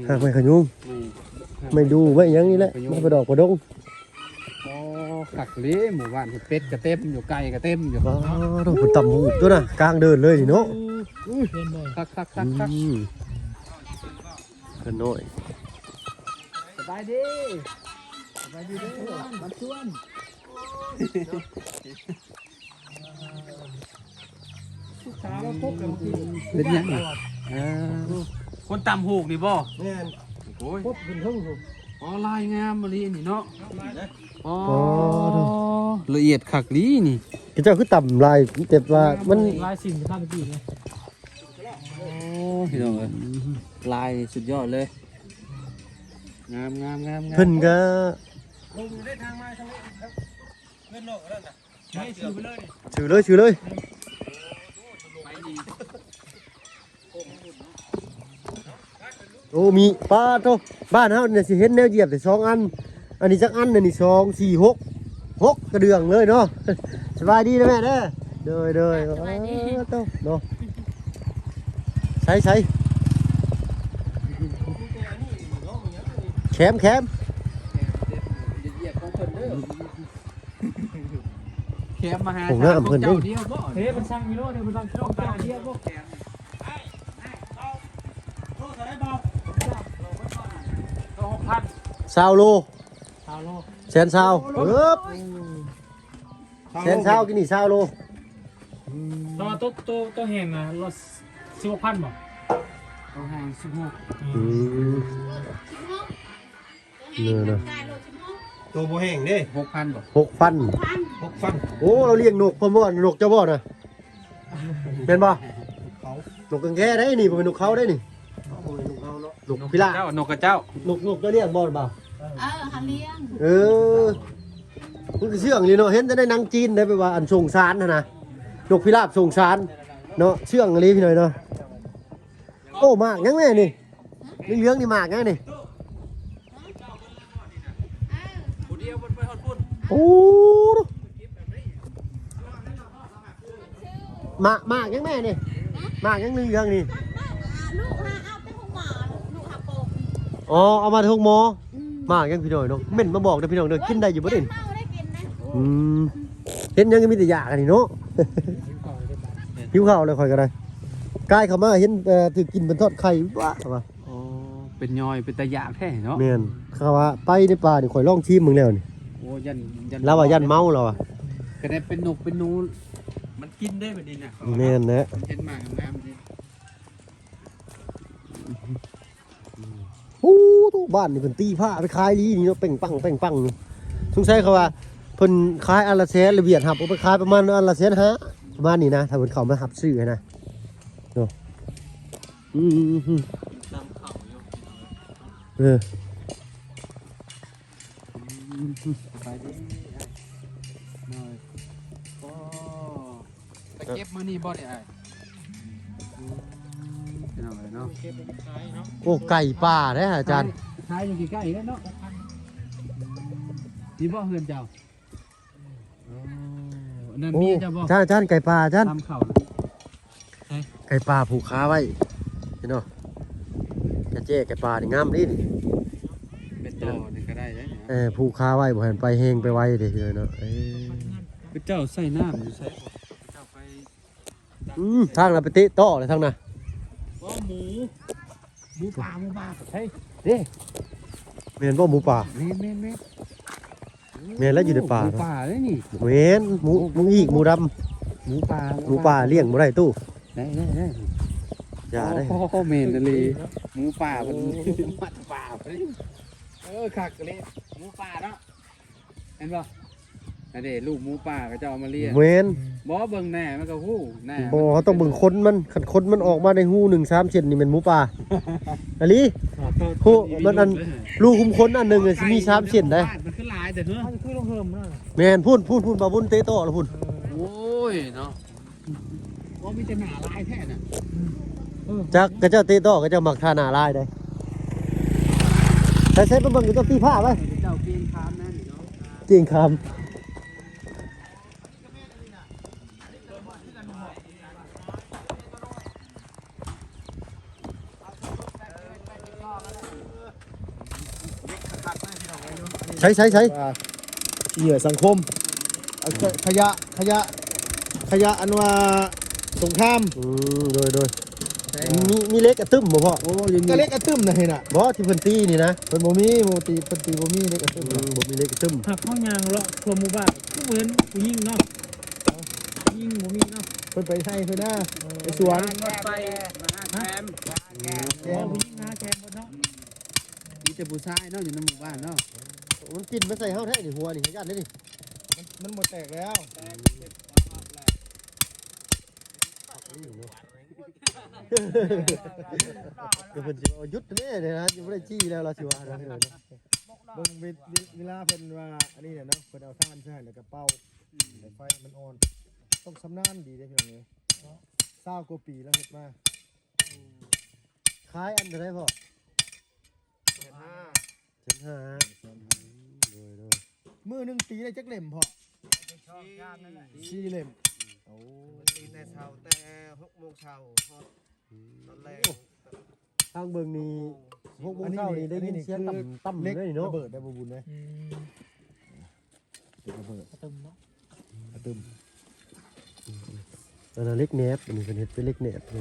ໄມ້ ຮາກໄມ້ຂະຍຸງ ໄມ້ ໄມ້ດູ່ ໄມ້ຫຍັງນີ້ແຫຼະ ໄມ້ຂະຍຸງ ໄມ້ປະດອກປະດົງ. ອໍ ຄັກເລີຍ ໝູ່ບ້ານເປັດກໍເຕັມຢູ່ ໄກ່ກໍເຕັມຢູ່ ວ້າວ ເພິ່ນຕຳຫູກຕົວນະ ກາງເດີ່ນເລີຍນີ້ເນາະ ອືມ ຄັກໆໆໆ ອືມ ເພິ່ນນ້ອຍ ສະບາຍດີ ສະບາຍດີເດີ ມາຊວນ ເປັນຫຍັງນີ້? ເອີ ຄົນຕຳຫູກນີ້ບໍ່? ແມ່ນ ໂອ້ຍ ຄົບຂຶ້ນເທິງພຸ້ນ ອໍ ລາຍງາມອີ່ຫຼີນີ້ເນາະ ອໍ ລະອຽດຄັກລີນີ້ ເຂົາເຈົ້າຄືຕຳຫຼາຍ ແຕ່ວ່າມັນ ລາຍສິນທຳກີ້ນີ້ ໂອ້ ພີ່ນ້ອງເອີຍ ລາຍສຸດຍອດເລີຍ ງາມໆໆໆ ເພິ່ນກໍ ລົງຢູ່ໃນທາງມາທາງນີ້ ເພິ່ນນອກນັ້ນນະ ຖືເລີຍ ຖືເລີຍ ໂອ້ ມີ ປາດໂທ້ ບ້ານເຮົານີ້ຊິເຫັນແນວຢຽບແຕ່ສອງອັນ ອັນນີ້ຈັກອັນ ອັນນີ້ ສອງ ສີ່ ຫົກ ຫົກກະເດືອງເລີຍເນາະ ສະບາຍດີເດີແມ່ເດີ ໂດຍ ໂດຍ ສະບາຍດີ ເນາະ ໃສ ໃສ ແຄມ ແຄມ ແຄມມະຫາສານຂອງເຈົ້າດຽວບໍ່? ເດ້ ມັນສັ່ງຢູ່ໂລດ ເດ້ ມັນສັ່ງກິໂລດຽວບໍ່? ໂລເທົ່າໃດບໍ່? ໂລຫົກພັນ ຊາວໂລ ຊາວໂລ ແສນຊາວ ເອີບ ແສນຊາວ ກິນນີ້ຊາວໂລ ອືມ ແຕ່ວ່າໂຕ ໂຕ ໂຕແຫ້ງນະ ໂລສິບຫົກພັນບໍ່? ໂຕແຫ້ງສິບຫົກ ອືມ ເນີ ໂຕບໍ່ແຫ້ງເດ້ ຫົກພັນບໍ່? ຫົກພັນ ຫົກພັນ ຫົກພັນ ໂອ້ ລາວລ້ຽງນົກ ເພິ່ນບໍ່ ນົກເຈົ້າບໍ່ນະ? ແມ່ນບໍ່? ເຂົາ ນົກກັງແກ້ໄດ໋ນີ້ ບໍ່ແມ່ນນົກເຂົາໄດ໋ນີ້ ບໍ່ແມ່ນນົກເຮົາເນາະ ນົກພິລາບ ນົກຂະເຈົ້າ ນົກ ນົກເຈົ້າລ້ຽງບໍ່ລະບ່າວ? ເອີ ເຮົາລ້ຽງ ເອີ ມັນຄືເຊື່ອງອີ່ຫຼີເນາະ ເຫັນແຕ່ໃນໜັງຈີນໄດ໋ ແບບວ່າອັນສົງສານຫັ້ນນະ ນົກພິລາບສົງສານເນາະ ເຊື່ອງອີ່ຫຼີພີ່ນ້ອງເນາະ. ໂອ້ ໝາກຫຍັງແມ່ນີ້? ເຫຼືອງໆນີ້ໝາກຫຍັງນີ້? ໂອ້ ໝາກ ໝາກຫຍັງແມ່ນີ້? ໝາກຫຍັງເຫຼືອງໆນີ້? ລູກຫາເອົາແຕ່ໂຮງໝໍ ລູກຫາປົກ ອໍ ເອົາມາແຕ່ໂຮງໝໍ. ໝາກຫຍັງພີ່ນ້ອງເນາະ? ເມັ້ນມາບອກເດີພີ່ນ້ອງເດີ ກິນໄດ້ຢູ່ບໍ່ເດ? ກິນໄດ້ ກິນໄດ້. ອືມ ເຫັນຫຍັງກໍມີແຕ່ຢາກອັນນີ້ເນາະ. ຫິວເຂົ້າແລ້ວຂ້ອຍກໍໄດ້ ກາຍເຂົ້າມາເຫັນ ເອີ ຖືກກິນເປັນທອດໄຂ່ ວ້າ ວ່າ ອໍ ເປັນຍ່ອຍ ເປັນຕາຢາກແທ້ເນາະ. ແມ່ນ ເຂົາວ່າໄປໃນປ່ານີ້ ຂ້ອຍລອງຊີມເບິ່ງແລ້ວນີ້. ໂອ້ ຢ້ານ ຢ້ານ ລາວວ່າຢ້ານເມົາ ລາວວ່າ ກະໄດ້ເປັນນົກເປັນໜູ ມັນກິນໄດ້ບັດນີ້ນະ. ແມ່ນແຫຼະ ເຫັນໝາກງາມໆນີ້. ໂອ້ ຕູ້ບ້ານນີ້ເພິ່ນຕີພ້າໄປຂາຍລີ້ນີ້ເນາະ ເປັ່ງປັງ ເປັ່ງປັງນີ້. ສົງໄສເຂົາວ່າເພິ່ນຂາຍອັນລະແສນ ລະຫວຽດຮັບເອົາໄປຂາຍປະມານອັນລະແສນຫ້າ ປະມານນີ້ນະ ຖ້າເພິ່ນເຂົ້າມາຮັບຊື້ຫັ້ນນະເນາະ. ອືມ ນຳເຂົ້າຢູ່ ເອີ ສະບາຍດີອ້າຍ ໂອ້ຍ ໄປເກັບມື້ນີ້ບໍ່ນີ້ອ້າຍ? ອືມ ເນາະ ໂອ້ ໄກ່ປ່າເດ້ອາຈານ ຂາຍຢູ່ໃກ້ໆເດ້ເນາະ ນີ້ບໍ່ເຮືອນເຈົ້າ? ໂອ້ ອັນນັ້ນເມຍເຈົ້າບໍ່? ອາຈານ ອາຈານ ໄກ່ປ່າອາຈານ ຕຳເຂົ້ານະ ໃສ? ໄກ່ປ່າຜູກຄາໄວ້ ເຫັນບໍ່? ກະແຈ້ໄກ່ປ່ານີ້ງາມເດ້ນີ້ ໄປຕໍ່ນີ້ກໍໄດ້ເດ້ ເອີ ຜູກຄາໄວ້ ບໍ່ໃຫ້ມັນໄປແຮງໄປໄວເດ້ພີ່ນ້ອງເນາະ ເອີ ເຂົາເຈົ້າໃສ່ນ້ຳຢູ່ໃສ? ເຂົາເຈົ້າໄປ ອືມ ທາງນັ້ນໄປເຕະຕໍ່ເລີຍທາງນັ້ນ ໂອ້ ໝູ ໝູປ່າ ໝູປ່າ ເຮີ້ຍ ເດ້ ແມ່ນບໍ່ໝູປ່າ? ແມ່ນໆໆ ແມ່ນແລ້ວ ຢູ່ໃນປ່າ ໝູປ່າເດ້ນີ້ ແມ່ນ ໝູ ໝູອີກ ໝູດຳ ໝູປ່າ ໝູປ່າລ້ຽງບໍ່ໄດ້ຕູ້ ໄດ້ໆໆ ຢ່າເດ້ ໂອ້ ແມ່ນອີ່ຫຼີ ໝູປ່າເພິ່ນ ໝູປ່າ ເອີ ຄັກອີ່ຫຼີ ໝູປ່າເນາະ. ເຫັນບໍ່? ອັນນີ້ລູກໝູປ່າເຂົາເຈົ້າເອົາມາລ້ຽງ ແມ່ນ ບໍ່ ເບິ່ງໜ້າມັນກໍຮູ້ ໜ້າ ບໍ່ ເຮົາຕ້ອງເບິ່ງຂົນມັນ ຄັນຂົນມັນອອກມາໄດ້ຮູໜຶ່ງສາມເຊັນນີ້ແມ່ນໝູປ່າ ອີ່ຫຼີ ໂຫ ມັນອັນ ຮູຂຸມຂົນອັນໜຶ່ງຊິມີສາມເຊັນໄດ໋ ມັນຄືຫຼາຍແຕ່ເນາະ ມັນຄືລົງເຫິມນະ ແມ່ນ ພຸ້ນໆໆ ບ່າວບຸນເຕະຕໍ່ລະພຸ້ນ ໂອ້ຍເນາະ. ໂອ້ ມີແຕ່ໜ້າລາຍແທ້ນະ ອືມ ເອີ ຈັກ ເຂົາເຈົ້າເຕະຕໍ່ ເຂົາເຈົ້າມັກທາໜ້າລາຍເດ້ ໃສ່ໆ ໄປເບິ່ງ ເຂົາເຈົ້າຕີຜ້າໄວ້ ເຂົາເຈົ້າກຽງຄາມນັ້ນເນາະ ກຽງຄາມ ໃສໆໆ ອ່າ ເຫຍື່ອສັງຄົມ ອ່າ ຂະ ຂະຫຍະ ຂະຫຍະ ຂະຫຍະອັນວ່າສົງຄາມ ອືມ ໂດຍໆ ມີ ມີເຫຼັກອະຕຶ້ມບໍ່ພໍ່? ໂອ້ ກະເຫຼັກອະຕຶ້ມນະເຫັນນະ ບໍ່ ທີ່ເພິ່ນຕີນີ້ນະ ເພິ່ນບໍ່ມີ ບໍ່ຕີ ເພິ່ນຕີບໍ່ມີເຫຼັກອະຕຶ້ມ ອືມ ບໍ່ມີເຫຼັກອະຕຶ້ມ ຫາກເຮົາຍ່າງເລາະທົ່ວໝູ່ບ້ານ ຄືບໍ່ເຫັນຜູ້ຍິງເນາະ ຍິງບໍ່ມີເນາະ ເພິ່ນໄປໄຮ່ໄປນາ ເອີ ໄປສວນ ໄປຫາແຄມ ຫາແຄມ ໂອ້ ຜູ້ຍິງຫາແຄມເບິດເນາະ ມີແຕ່ຜູ້ຊາຍເນາະ ຢູ່ໃນໝູ່ບ້ານເນາະ ມັນປິ່ນມາໃສ່ເຮົາແທ້ນີ້ ຫົວນີ້ ຢ້ານເດ້ນີ້ ມັນ ມັນບໍ່ແຕກແລ້ວ ກໍເພິ່ນຊິວ່າຢຸດແດ່ນະ ຍັງບໍ່ໄດ້ຈີ່ແລ້ວ ລາວຊິວ່ານະ ເບິ່ງເວ ເວ ເວລາເພິ່ນວ່າອັນນີ້ແຫຼະເນາະ ເພິ່ນເອົາຖ່ານໃສ່ ແລ້ວກໍເປົ່າ ອືມ ໃຫ້ໄຟມັນອ່ອນ ຕ້ອງຊຳນານດີເດ້ພີ່ນ້ອງເອີຍ ຊາວກວ່າປີແລ້ວເຮັດມາ ອືມ ຂາຍອັນເທົ່າໃດພໍ່? ແສນຫ້າ ແສນຫ້າ ອືມ ໂດຍໆ ມື້ໜຶ່ງຕີໄດ້ຈັກເຫຼັ້ມພໍ່? ສີ່ເຫຼັ້ມ ໂອ້ ຕີແຕ່ເຊົ້າ ແຕ່ຫົກໂມງເຊົ້າຮອດ ອືມ ຕອນແລງ ໂອ້ ທາງເບິ່ງນີ້ ຫົກໂມງເຊົ້ານີ້ໄດ້ຍິນສຽງຕ່ຳໆເລີຍເນາະ ລະເບີດໄດ້ບໍ່ບຸນເດ້ ອືມ ເປັນລະເບີດ ກະຕຶມເນາະ ກະຕຶມ ອັນນັ້ນເຫຼັກແໜບ ອັນນີ້ເພິ່ນເຮັດເປັນເຫຼັກແໜບ ໂອ້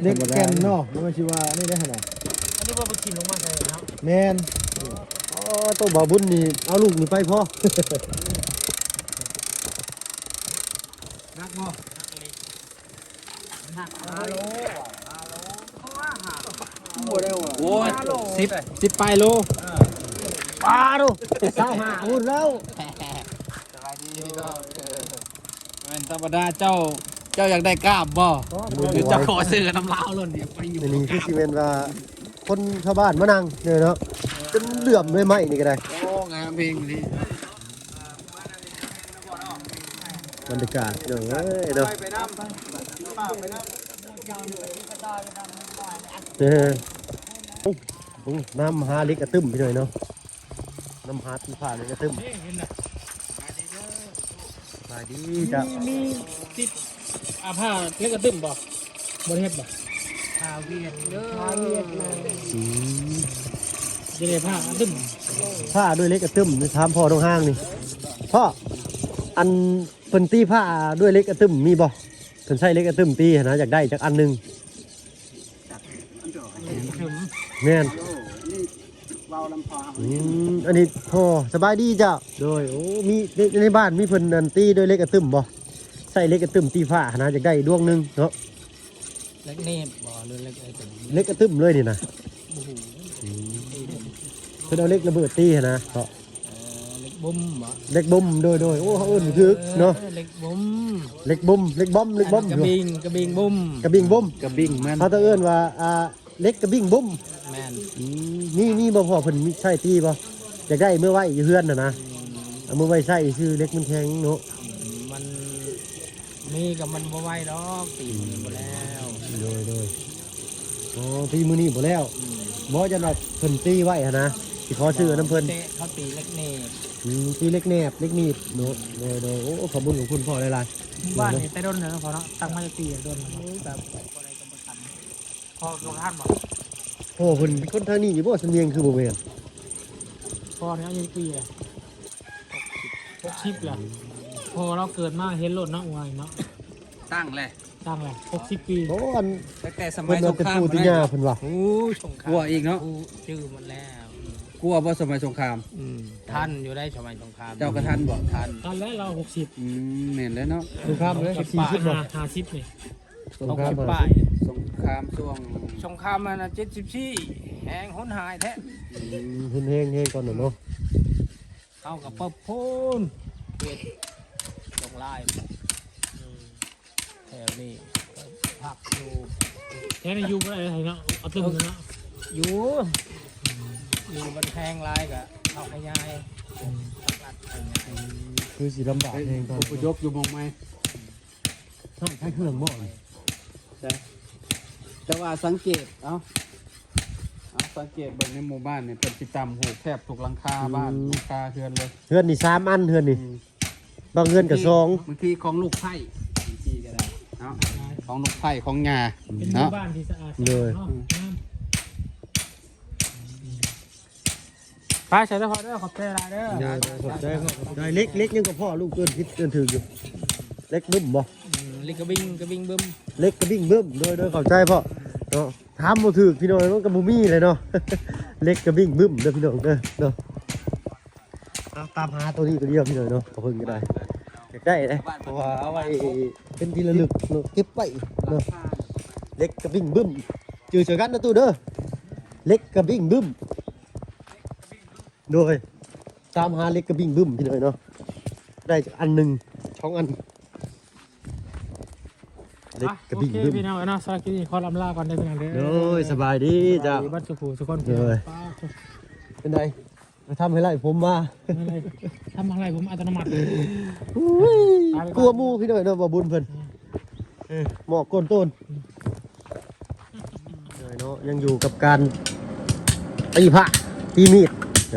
ເຫຼັກແກ່ນເນາະ ບໍ່ແມ່ນຊິວ່າອັນນີ້ໄດ້ຫັ້ນນະ ອັນນີ້ບໍ່ໄປຖິ້ມລົງມາໃສ່ເນາະ ແມ່ນ ອໍ ໂຕບ່າວບຸນນີ້ ເອົາລູກນີ້ໄປພໍ ໜັກບໍ່? ໂອ້ຍ ສິບ ສິບປາຍໂລ ປາໂຕ ຊາວຫ້າພຸ້ນແລ້ວ ສະບາຍດີພີ່ນ້ອງ ແມ່ນທຳມະດາ ເຈົ້າ ເຈົ້າຢາກໄດ້ກ້າມບໍ່? ຫຼືເຈົ້າຂໍຊື້ນຳລາວໂລດນີ້ ໄປຢູ່ ອັນນີ້ຄືຊິແມ່ນວ່າ ຄົນຊາວບ້ານມານັ່ງເດີເນາະ ຈົນເຫຼື້ອມເລີຍໄມ້ນີ້ກໍໄດ້ ໂອ້ ງາມເພງນີ້ ບັນຍາກາດພີ່ນ້ອງເອີຍເນາະ ເອີ ໂອ້ ໂອ້ ນຳຫາເຫຼັກອະຕຶ້ມພີ່ນ້ອງເນາະ ນຳຫາຕີພ້າເຫຼັກອະຕຶ້ມ ສະບາຍດີ ມີ ເຈົ້າ ມີຕິດ ອາ ພ້າເຫຼັກອະຕຶ້ມບໍ່? ບໍ່ໄດ້ເຮັດບໍ່? ພາວຽດເດີ ພາວຽດນະ ອືມ ຈະໄດ້ພ້າອະຕຶ້ມ ພ້າດ້ວຍເຫຼັກອະຕຶ້ມ ຖາມພໍ່ນ້ອງຮ່າງນີ້ ພໍ່ ອັນ ເພິ່ນຕີພ້າດ້ວຍເຫຼັກອະຕຶ້ມມີບໍ່? ເພິ່ນໃຊ້ເຫຼັກອະຕຶ້ມຕີຫັ້ນນະ ຢາກໄດ້ຈັກອັນໜຶ່ງ ແມ່ນ ເວົ້ານຳພໍ່ເຮົາ ອືມ ອັນນີ້ພໍ່ ສະບາຍດີເຈົ້າ ໂດຍ ໂອ້ ມີ ໃນ ໃນບ້ານມີເພິ່ນອັນຕີດ້ວຍເຫຼັກອະຕຶ້ມບໍ່? ໃຊ້ເຫຼັກອະຕຶ້ມຕີພ້າຫັ້ນນະ ຢາກໄດ້ດວງໜຶ່ງເນາະ ເຫຼັກແໜບບໍ່ ຫຼືເຫຼັກອະຕຶ້ມ? ເຫຼັກອະຕຶ້ມເລີຍນີ້ນະ ບໍ່ຮູ້ ອືມ ເພິ່ນເອົາເຫຼັກລະເບີດຕີຫັ້ນນະ ເພາະ ເອີ ເຫຼັກບົມບໍ? ເຫຼັກບົມ ໂດຍໆ ໂອ້ ເຮົາເອີ້ນບໍ່ຖືກເນາະ ເອີ ເຫຼັກບົມ ເຫຼັກບົມ ເຫຼັກບອມ ເຫຼັກບອມ ກະບິງ ກະບິງບົມ ກະບິງບົມ ກະບິງມັນ ເຮົາຕ້ອງເອີ້ນວ່າ ອ່າ ເຫຼັກກະບິງບົມ ແມ່ນ ອືມ ມີ ມີບໍ່ພໍ່ ເພິ່ນມີໃຊ້ຕີບໍ່? ຢາກໄດ້ເມືອໄວ້ຢູ່ເຮືອນຫັ້ນນະ ອືມ ເອົາເມືອໄວ້ໃຊ້ຊື່ ເຫຼັກມັນແຂງເນາະ ອືມ ມັນ ມີກໍມັນບໍ່ໄວດອກ ຕີມັນບໍ່ແລ້ວ ອື ໂດຍ ໂດຍ ອໍ ຕີມື້ນີ້ບໍ່ແລ້ວ. ອືມ ບໍ່ ຢ້ານວ່າເພິ່ນຕີໄວ້ຫັ້ນນະ ຊິຂໍຊື້ນຳເພິ່ນ. ເຕະ ເຂົາຕີເຫຼັກໜີບ. ອືມ ຕີເຫຼັກແໜບ ເຫຼັກໜີບເນາະ. ໂດຍ ໂດຍ ໂອ້ ຂອບບຸນຂອບຄຸນພໍ່ຫຼາຍໆ. ໝູ່ບ້ານນີ້ແຕ່ດົນແລ້ວເນາະພໍ່ເນາະ ຕັ້ງມາຈັກປີແລ້ວ? ດົນແລ້ວ ໂອ້ ແບບບໍ່ໄດ້ກຳມະການ. ພໍ່ເພິ່ນ ພໍ່ເພິ່ນເປັນຄົນທາງນີ້ຢູ່ບໍ່? ສຳນຽງຄືບໍ່ແມ່ນ. ພໍ່ນີ້ອາຍຸຈັກປີແລ້ວ? ຫົກສິບແລ້ວ. ພໍ່ລາວເກີດມາເຫັນໂລດເນາະ ວ່າເນາະ. ຕັ້ງແຫຼະ ຕັ້ງແຫຼະ ຫົກສິບປີ. ໂອ້ ອັນ ຕັ້ງແຕ່ສະໄໝສົງຄາມ ເພິ່ນວ່າ ເພິ່ນວ່າ ໂອ້ ສົງຄາມ ກວ່າອີກເນາະ. ຈື່ໝົດແລ້ວ. ກວ່າບໍ່ສະໄໝສົງຄາມ? ອືມ ທັນຢູ່ໄດ໋ ສະໄໝສົງຄາມ. ເຈົ້າກໍທັນບໍ່? ທັນ ທັນແລ້ວ ລາວຫົກສິບ. ອືມ ແມ່ນແລ້ວເນາະ. ສົງຄາມເລີຍ ສີ່ສິບບໍ່? ຫ້າສິບນີ້ ສົງຄາມ ຫົກສິບປາຍ. ສົງຄາມຊ່ວງ ສົງຄາມອັນນັ້ນ ເຈັດສິບສີ່ ແຮງຮຸນແຮງແທ້. ອືມ ຮຸນແຮງ ແຮງຕອນນັ້ນເນາະ. ເຮົາກໍປະພູນເຂດດອກລາຍ ອືມ ແຖວນີ້ພັກຢູ່. ແຖວນີ້ຢູ່ບໍ່ໄດ້ເນາະ ເອົາຕຶມເນາະ. ຢູ່ ຢູ່ມັນແພງຫຼາຍກໍເອົາຂະຫຍາຍ ອືມ ປັກຫຼັກຂະຫຍາຍ. ອືມ ຄືຊິລຳບາກແຮງຕອນ ອະພະຍົບຢູ່ໝ່ອງໃໝ່. ຮ້ານຂາຍເຄື່ອງບໍ່? ໃຊ່ ແຕ່ວ່າສັງເກດ ເອົາ ເອົາ ສັງເກດເບິ່ງໃນໝູ່ບ້ານນີ້ ເພິ່ນຊິຕ່ຳໂຫແທບທຸກຫຼັງຄາ ອືມ ບ້ານ ຫຼັງຄາເຮືອນເລີຍ. ເຮືອນນີ້ສາມອັນ ເຮືອນນີ້ ອືມ ບາງເຮືອນກໍສອງ. ບາງທີຂອງລູກໃພ້ ບາງທີກໍໄດ້ເນາະ ຂອງລູກໃພ້ຂອງຍ່າ ເປັນໝູ່ ເນາະ ບ້ານທີ່ສະອາດ. ໂດຍ ເນາະ ອືມ ງາມ. ໄປ ໃສ່ເດີພໍ່ເດີ ຂອບໃຈຫຼາຍເດີ. ໂດຍ ໂດຍ ຂອບໃຈ ຂອບໃຈ. ເຫຼັກ ເຫຼັກຫຍັງກໍພໍ່ ລູກເອີ້ນຜິດເອີ້ນຖືກຢູ່. ເຫຼັກບຶ້ມບໍ່? ອືມ ເຫຼັກກະບິງ ກະບິງບຶ້ມ ເຫຼັກກະບິງບຶ້ມ. ໂດຍ ໂດຍ ຂອບໃຈພໍ່ເນາະ. ຖາມບໍ່ຖືກພີ່ນ້ອງ ມັນກໍບໍ່ມີແຫຼະເນາະ. ເຫຼັກກະບິງບຶ້ມເດີພີ່ນ້ອງເດີເນາະ. ເອົາ ຕາມຫາໂຕນີ້ໂຕດຽວພີ່ນ້ອງເນາະ ເອົາເພິ່ນກໍໄດ້ ຢາກໄດ້ເດ້ ເພາະວ່າເອົາໄວ້ເປັນທີ່ລະລຶກເນາະ ເກັບໄວ້ເນາະ. ເຫຼັກກະບິງບຶ້ມ ຈື່ໃສ່ກັນນະຕູ້ເດີ ເຫຼັກກະບິງບຶ້ມ. ໂດຍ ຕາມຫາເຫຼັກກະບິງບຶ້ມພີ່ນ້ອງເນາະ ໄດ້ອັນໜຶ່ງສອງອັນ. ເຫຼັກກະບິງບຶ້ມ. ໂອເຄ ພີ່ນ້ອງເນາະ ສຳລັບຄລິບນີ້ຂໍລຳລາກ່ອນເດີພີ່ນ້ອງເດີ. ໂດຍ ສະບາຍດີເຈົ້າ ສະບາຍດີເບິດສູ່ຜູ້ສູ່ຄົນ. ໂດຍ ເປັນໃດ? ມາທຳໃຫ້ໄລ່ຜົມມາ ທຳໃຫ້ໄລ່ຜົມອັດຕະໂນມັດ. ໂອ້ຍ ໄປໄປ ກົວໝູ່ພີ່ນ້ອງເນາະ ບໍ່ບຸນເພິ່ນ. ອືມ ເອີ ໝໍ້ໂກນໂຕນ. ອືມ ເອີເນາະ ຍັງຢູ່ກັບການຕີພ້ະ ຕີມີດ.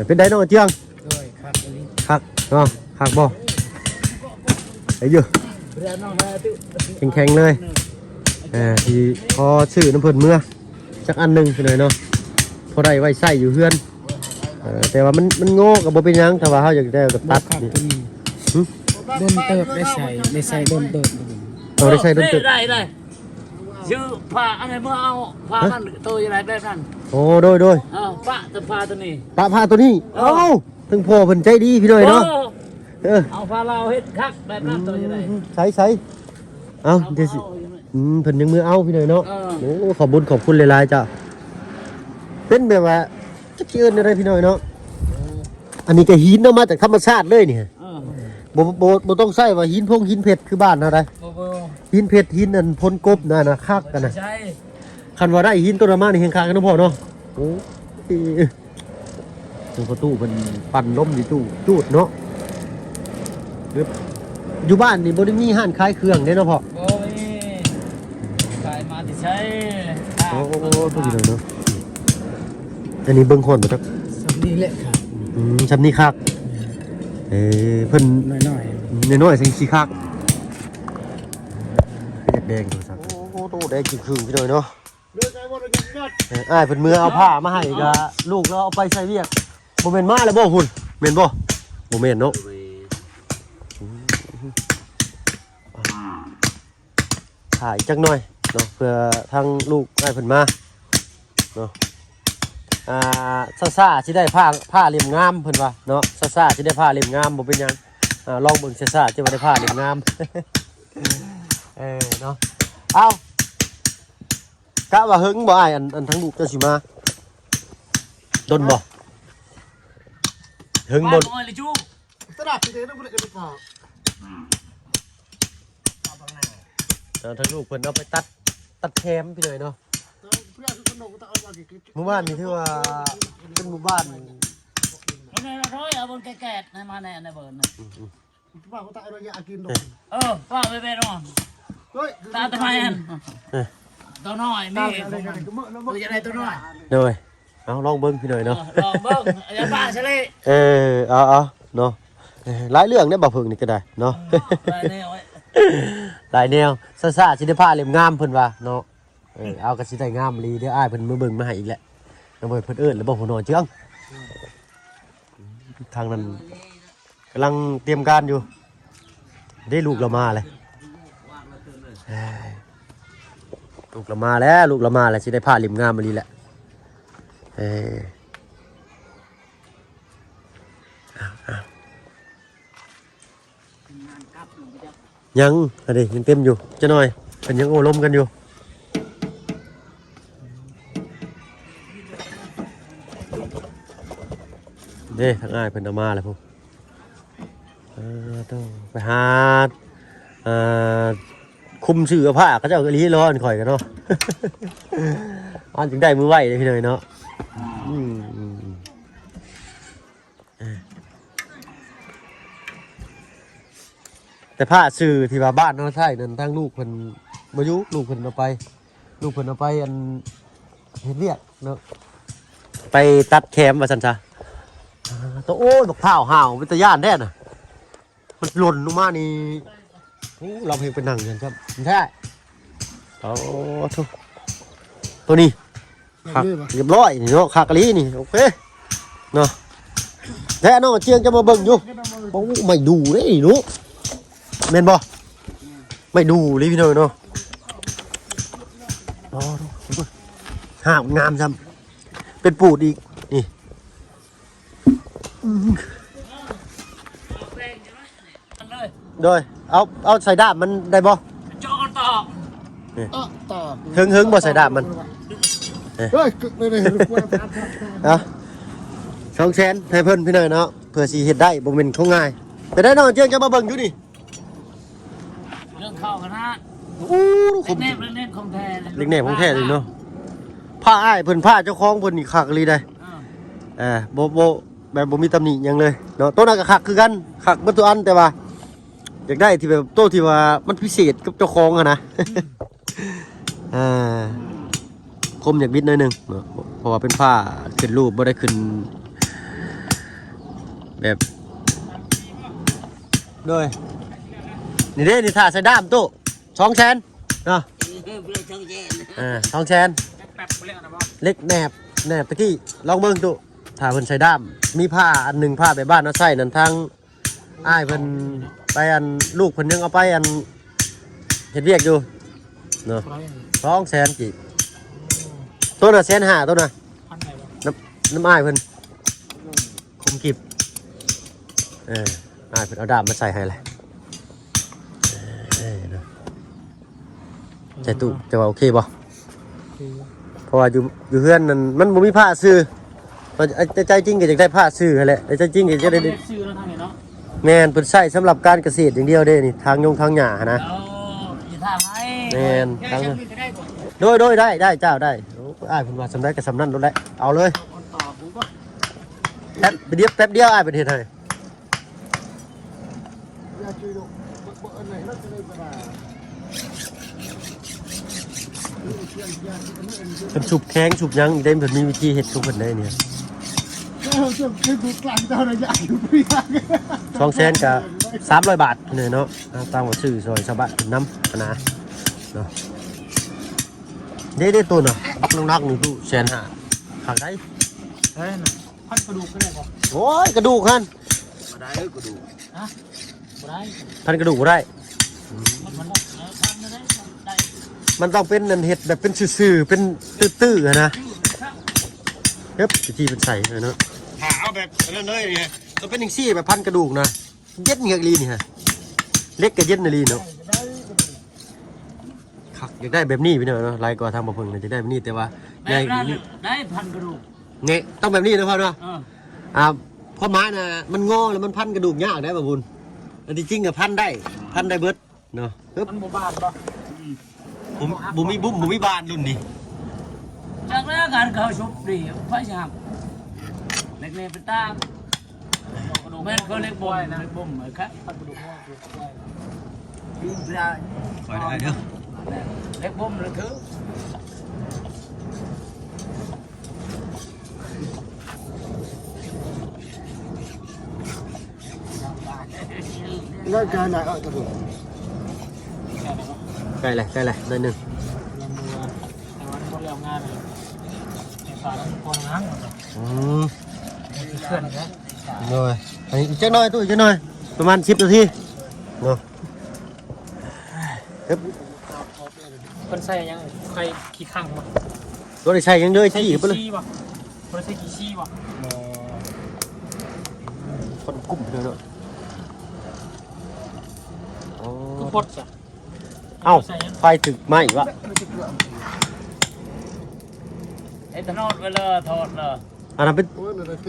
ເປັນໃດນ້ອງເຈືອງ? ໂດຍ ຄັກອີ່ຫຼີ ຄັກເນາະ ຄັກບໍ່? ໄດ້ຢູ່ ແຂງໆເລີຍ. ເອີ ຊິຂໍຊື້ນຳເພິ່ນເມືອຈັກອັນໜຶ່ງພີ່ນ້ອງເນາະ ພໍໄດ້ໄວ້ໃຊ້ຢູ່ເຮືອນ. ເອີ ແຕ່ວ່າມັນ ມັນງໍກໍບໍ່ເປັນຫຍັງ ຖ້າວ່າເຮົາຢາກໄດ້ກໍຕັດນີ້. ໂດນເຕີບ ໄດ້ໃຊ້ ໄດ້ໃຊ້ໂດນເຕີບ. ເອີ ໄດ້ໃຊ້ໂດນເຕີບ. ໄດ້ ໄດ້ ຊື້ຜ້າອັນໃດເມືອເອົາ ຜ້າມັນໂຕໃຫຍ່ແບບນັ້ນ. ໂອ້ ໂດຍ ໂດຍ ເອີ ປະແຕ່ຜ້າໂຕນີ້ ປະຜ້າໂຕນີ້. ເອີ ເອົ້າ ເຖິງພໍ່ເພິ່ນໃຈດີພີ່ນ້ອງເນາະ. ເອີ ເອີ ເອົາຜ້າລາວເຮັດຄັກແບບນັ້ນ ໂຕໃຫຍ່. ອືມ ໃສ ໃສ ເອົ້າ ເອົາ ດຽວຊິ ເອົາຢູ່ນີ້. ອືມ ເພິ່ນຍັງມືເອົາພີ່ນ້ອງເນາະ. ເອີ ໂອ້ ຂອບບຸນຂອບຄຸນຫຼາຍໆເຈົ້າ. ເປັນແບບວ່າ ຈັກຊິເອີ້ນແນວໃດພີ່ນ້ອງເນາະ. ເອີ ອັນນີ້ກໍຫີນເນາະ ມາຈາກທຳມະຊາດເລີຍນີ້. ເອີ ບໍ່ ບໍ່ ບໍ່ຕ້ອງໃຊ້ວ່າຫີນພົງຫີນເພັດຄືບ້ານເຮົາໃດ. ບໍ່ ບໍ່ ຫີນເພັດ ຫີນອັນພົນກົບນັ້ນນະ ຄັກອັນນະ. ໃຊ່ ຄັນວ່າໄດ້ຫີນໂຕນັ້ນມານີ້ແຮ່ງຄັກເນາະພໍ່ເນາະ. ໂອ້ຍ ໂອ້ ປະຕູເພິ່ນປັ່ນລົມນີ້ຈູດ ຈູດເນາະ. ຢູ່ບ້ານນີ້ບໍ່ໄດ້ມີຮ້ານຂາຍເຄື່ອງເດ້ເນາະພໍ່? ບໍ່ມີ ຂາຍມາແຕ່ໃສ? ໂອ້ ໂອ້ ໂອ້ ເນາະ. ອັນນີ້ເບິ່ງຮອດບໍ່ຈັກ? ສ່ຳນີ້ແຫຼະຄັກ. ອືມ ສ່ຳນີ້ຄັກ. ເອີ ເພິ່ນນ້ອຍໆ ນ້ອຍໆ ຈັ່ງຊິຄັກ. ເປັນແດງໂທລະສັບ. ໂອ້ ໂອ້ ໂຕແດງຈຶ່ງຄຶ່ງພີ່ນ້ອງເນາະ. ເອີ ອ້າຍເພິ່ນເມືອເອົາຜ້າມາໃຫ້ ກະລູກລາວເອົາໄປໃສ່ວຽກ. ບໍ່ແມ່ນມາແລ້ວບໍ່ພຸ້ນ ແມ່ນບໍ່? ບໍ່ແມ່ນເນາະ. ຖ້າອີກຈັກໜ່ອຍເນາະ ເພື່ອທາງລູກອ້າຍເພິ່ນມາເນາະ. ອ່າ ຊ້າໆ ຊິໄດ້ຜ້າ ຜ້າເຫຼັ້ມງາມເພິ່ນວ່າເນາະ. ຊ້າໆ ຊິໄດ້ຜ້າເຫຼັ້ມງາມ ບໍ່ເປັນຫຍັງ. ອ່າ ລອງເບິ່ງ ຊ້າໆ ຊິວ່າໄດ້ຜ້າເຫຼັ້ມງາມ. ເອີເນາະ. ເອົ້າ ກະວ່າເຫິງບໍ່ອ້າຍ ອັນ ອັນທາງລູກເຈົ້າຊິມາ ດົນບໍ່? ເຫິງບໍ່? ເອີ ທາງລູກເພິ່ນເອົາໄປຕັດ ຕັດແຄມພີ່ນ້ອງເນາະ. ໝູ່ບ້ານນີ້ຖືວ່າເປັນໝູ່ບ້ານ ເອົາເບິ່ງແກະໆ ໃຫ້ມາແດ່ ໃນເບິ່ງ. ອືມ ອືມ ເອີ ວ່າໄປແມ່ນອນ ຕາຕະໄມອັນ ເອີ ຕົວນ້ອຍນີ້ ຕົວໃຫຍ່ຕົວນ້ອຍ ໂດຍ ເອົາລອງເບິ່ງພີ່ນ້ອງເນາະ ເອີ ລອງເບິ່ງ ຢ່າປາຊະເລ ເອີ ເອົາໆ ເນາະ ເອີ ຫຼາຍເລື່ອງເດ້ບ່າວເພິ່ງນີ້ກໍໄດ້ເນາະ ເອີ ຫຼາຍແນວ ຫຼາຍແນວ ຊ້າໆ ຊິໄດ້ຜ້າເຫຼັ້ມງາມເພິ່ນວ່າເນາະ ເອີ ເອົາ ກໍຊິໄດ້ງາມອີ່ຫຼີ ດຽວອ້າຍເພິ່ນມາເບິ່ງມາໃຫ້ອີກແຫຼະ ນ້ອງເພິ່ນ ເພິ່ນເອີ້ນແລ້ວບໍ່ ຜູ້ນ້ອຍເຈືອງ ທາງນັ້ນກຳລັງຕຽມການຢູ່ ເດ້ ລູກລາວມາແລ້ວ ເອີ ລູກລາວມາແລ້ວ ລູກລາວມາແລ້ວ ຊິໄດ້ຜ້າເຫຼັ້ມງາມອີ່ຫຼີແຫຼະ ເອີ ຍັງ ອັນນີ້ຍັງເຕັມຢູ່ ຈັກໜ່ອຍ ເພິ່ນຍັງໂອ້ລົມກັນຢູ່ ເດ້ ທາງອ້າຍເພິ່ນເອົາມາແລ້ວພຸ້ນ ເອີ ໂທ້ ໄປຫາ ເອີ ຄຸມຊື້ເອົາຜ້າເຂົາເຈົ້າອີ່ຫຼີ ຮ້ອນຂ້ອຍກັນເນາະ ອັນຈຶ່ງໄດ້ມືໄວເດ້ພີ່ນ້ອງເນາະ ອືມ ເອີ ແຕ່ຜ້າຊື່ທີ່ວ່າບ້ານເຮົາໃຊ້ນັ້ນ ທາງລູກເພິ່ນບໍ່ຢູ່ ລູກເພິ່ນເອົາໄປ ລູກເພິ່ນເອົາໄປ ອັນ ເຮັດວຽກເນາະ ໄປຕັດແຄມວ່າຊັ້ນຊະ ໂອ້ຍ ບັກພ້າວຫ້າວ ເປັນຕາຢ້ານແທ້ນະ ມັນຫຼົ່ນລົງມານີ້ ໂອ້ ລຳເພງເປັນໜັງຊັ້ນຊ້ຳແທ້ ໂອ້ໂທ້ ໂຕນີ້ ຄັກ ຮຽບຮ້ອຍນີ້ເນາະ ຄັກອີ່ຫຼີນີ້ ໂອເຄເນາະ ແທ້ນ້ອງເຈືອງຈະມາເບິ່ງຢູ່ ໂອ້ ໄມ້ດູ່ເດ້ນີ້ເນາະ ແມ່ນບໍ່ ໄມ້ດູ່ເລີຍພີ່ນ້ອງເນາະ ໂອ້ ຫ້າວງາມຊ້ຳ ເປັນປູດອີກ ນີ້ ໂດຍ ເອົາ ເອົາໃສ່ດ້າມມັນໄດ້ບໍ່? ເຈາະຕໍ່ ນີ້ ເອາະຕໍ່ ເຖິງ ເຖິງບໍ່ໃສ່ດ້າມມັນ? ເຮີ້ຍ ເອົາ ສອງແສນ ໃຫ້ເພິ່ນພີ່ນ້ອງເນາະ ເພື່ອຊິເຮັດໄດ້ ບໍ່ແມ່ນຂອງງ່າຍ ໄປໄດ້ນ້ອງເຈືອງຈະມາເບິ່ງຢູ່ນີ້ ເລື່ອງເຂົ້າກັນນະ ໂອ້ ເຫຼັກແໜບ ເຫຼັກແໜບຂອງແທ້ ເຫຼັກແໜບຂອງແທ້ເລີຍເນາະ ຜ້າອ້າຍເພິ່ນ ຜ້າເຈົ້າຂອງເພິ່ນນີ້ຄັກອີ່ຫຼີໃດ໋ ເອີ ເອີ ບໍ່ ບໍ່ ແບບບໍ່ມີຕຳໜິຫຍັງເລີຍເນາະ ໂຕນັ້ນກໍຄັກຄືກັນ ຄັກເບິດທຸກອັນ ແຕ່ວ່າຢາກໄດ້ທີ່ແບບ ໂຕທີ່ວ່າມັນພິເສດກັບເຈົ້າຂອງຫັ້ນນະ ອືມ ອ່າ ຄົມຢາກບິດໜ້ອຍໜຶ່ງເນາະ ເພາະວ່າເປັນຜ້າຂຶ້ນຮູບ ບໍ່ໄດ້ຂຶ້ນແບບ ໂດຍ ນີ້ເດ້ ນີ້ຖ້າໃສ່ດ້າມຕູ້ ສອງແສນເນາະ ເອີ ສອງແສນ ເອີ ສອງແສນ ເຫຼັກແໜບ ແໜບຕະກີ້ ລອງເບິ່ງຕູ້ ຖ້າເພິ່ນໃສ່ດ້າມ ມີຜ້າອັນໜຶ່ງ ຜ້າແບບບ້ານເຮົາໃຊ້ນັ້ນ ທາງ ອ້າຍເພິ່ນໄປອັນ ລູກເພິ່ນຍັງເອົາໄປອັນ ເຮັດວຽກຢູ່ເນາະ ເທົ່າໃດ ສອງແສນກີບ ໂຕນະແສນຫ້າ ໂຕນະ ພັນໃດບໍ່ ນຳ ນຳອ້າຍເພິ່ນ ຄົມກິບ ເອີ ອ້າຍເພິ່ນເອົາດ້າມມາໃສ່ໃຫ້ແຫຼະ ເອີ ເນາະ ໃສ່ຕູ້ ເຈົ້າວ່າໂອເຄບໍ່? ໂອເຄ ເພາະວ່າຢູ່ ຢູ່ເຮືອນນັ້ນມັນບໍ່ມີຜ້າຊື່ ແຕ່ໃຈຈິງກໍຢາກໄດ້ຜ້າຊື່ຫັ້ນແຫຼະ ແຕ່ໃຈຈິງກໍຢາກໄດ້ ເອົາເຮັດຊື່ເນາະ ທາງນີ້ເນາະ ແມ່ນ ເພິ່ນໃຊ້ສຳລັບການກະເສດຢ່າງດຽວເດ້ນີ້ ຖາງຍົງຖາງຫຍ້າຫັ້ນນະ ເອີ ຢູ່ທ່າໄມ້ ແມ່ນ ທາງ ໂດຍ ໂດຍ ໄດ້ ໄດ້ ເຈົ້າ ໄດ້ ໂອ້ ອ້າຍເພິ່ນວ່າສ່ຳໃດກໍສ່ຳນັ້ນໂລດແຫຼະ ເອົາເລີຍ ແປັບດຽວ ແປັບດຽວ ອ້າຍເພິ່ນເຮັດໃຫ້. ເພິ່ນຊຸບແຂງຊຸບຫຍັງອີກເດ້ ເພິ່ນມີວິທີເຮັດຂອງເພິ່ນໄດ້ນີ້ ສອງແສນກະສາມຮ້ອຍບາດນີ້ເນາະ ຕາມວ່າຊື້ຊ່ອຍຊາວບ້ານເພິ່ນນຳຫັ້ນນະເນາະ ເດ້ໆ ໂຕນະ ບັກໜັກໆ ນີ້ຕູ້ ແສນຫ້າ ຄັກໄດ໋ ເອີ ນະ ພັນກະດູກກໍໄດ້ບໍ່? ໂອ້ຍ ກະດູກຫັ້ນ ບໍ່ໄດ້ເອີ ກະດູກ ຮະ ບໍ່ໄດ້ ພັນກະດູກບໍ່ໄດ້ ມັນ ມັນ ເອີ ພັນໄດ້ ໄດ້ ມັນຕ້ອງເປັນອັນເຮັດແບບເປັນຊື່ໆ ເປັນຕື້ໆ ຫັ້ນນະ ເອີ ວິທີເພິ່ນໃສ່ເນາະ ຖ້າເອົາແບບອັນນັ້ນເລີຍນີ້ ຕ້ອງເປັນຈັ່ງຊີ້ ແບບພັນກະດູກນະ ເຢັນເຫືອກອີ່ຫຼີນີ້ຮະ ເຫຼັກກໍເຢັນອີ່ຫຼີເນາະ. ຄັກ ຢາກໄດ້ແບບນີ້ພີ່ນ້ອງເນາະ ຫຼາຍກວ່າທາງບໍ່ເພິ່ງນະ ຢາກໄດ້ແບບນີ້ ແຕ່ວ່າໃຫຍ່ກວ່ານີ້ ໄດ້ພັນກະດູກ ນີ້ຕ້ອງແບບນີ້ນະພໍ່ເນາະ ເອີ ອ່າ ຄວາມໝາຍນະ ມັນງໍແລ້ວມັນພັນກະດູກຍາກໄດ໋ບ່າວບຸນ ອັນທີ່ຈິງນະພັນໄດ້ ພັນໄດ້ເບິດເນາະ ປຶບ ມັນບໍ່ບາດບໍ່? ອືມ ບໍ່ ບໍ່ມີບຸ້ມ ບໍ່ມີບານລຸ້ນນີ້ ຈັກແລ້ວ ການເຂົາຊຸບນີ້ ໃຜຊິຮັບ ເຫຼັກແນ່ເປັນຕາ ແມ່ນເຂົາເຫຼັກບົ່ມ ເຫຼັກບົ່ມເອີ ຄັກ ພັນກະດູກງໍ ໄດ້ເດີ ເລັກບົ່ມເລີຍຄື ໄດ້ການໄດ້ເອົາຕົວນີ້ ໃກ້ແລ້ວ ໃກ້ແລ້ວ ໜ້ອຍໜຶ່ງ ຍັງບໍ່ ແຕ່ວ່າບໍ່ແລ້ວງານເລີຍ ໃຫ້ຝາກຄົນງານ ອືມ ເພື່ອນເດີ ໂດຍ ໃຫ້ອີກຈັກໜ້ອຍ ຕູ້ ອີກຈັກໜ້ອຍ ປະມານສິບນາທີເນາະ ຮຶບ ເພິ່ນໃສ່ຫຍັງ ໄຂ່ຂີ້ຄັງບໍ່ ບໍ່ໄດ້ໃສ່ຫຍັງເລີຍ ໃສ່ຂີ້ ຂີ້ ຂີ້ບໍ່ ບໍ່ໄດ້ໃສ່ຂີ້ຊີບໍ່ ຄົນກຸ້ມເດີເນາະ ໂອ້ ຄືພົດຊະ ເອົ້າ ໃສ່ຫຍັງ ໄຟຖືກໄໝ້ວະ ເຮັດຖະໜົດໄວ້ເລີຍ ຖອດເລີຍ ອັນນັ້ນເປັນ ໂອ້ຍ ນັ້ນແຫຼະເທ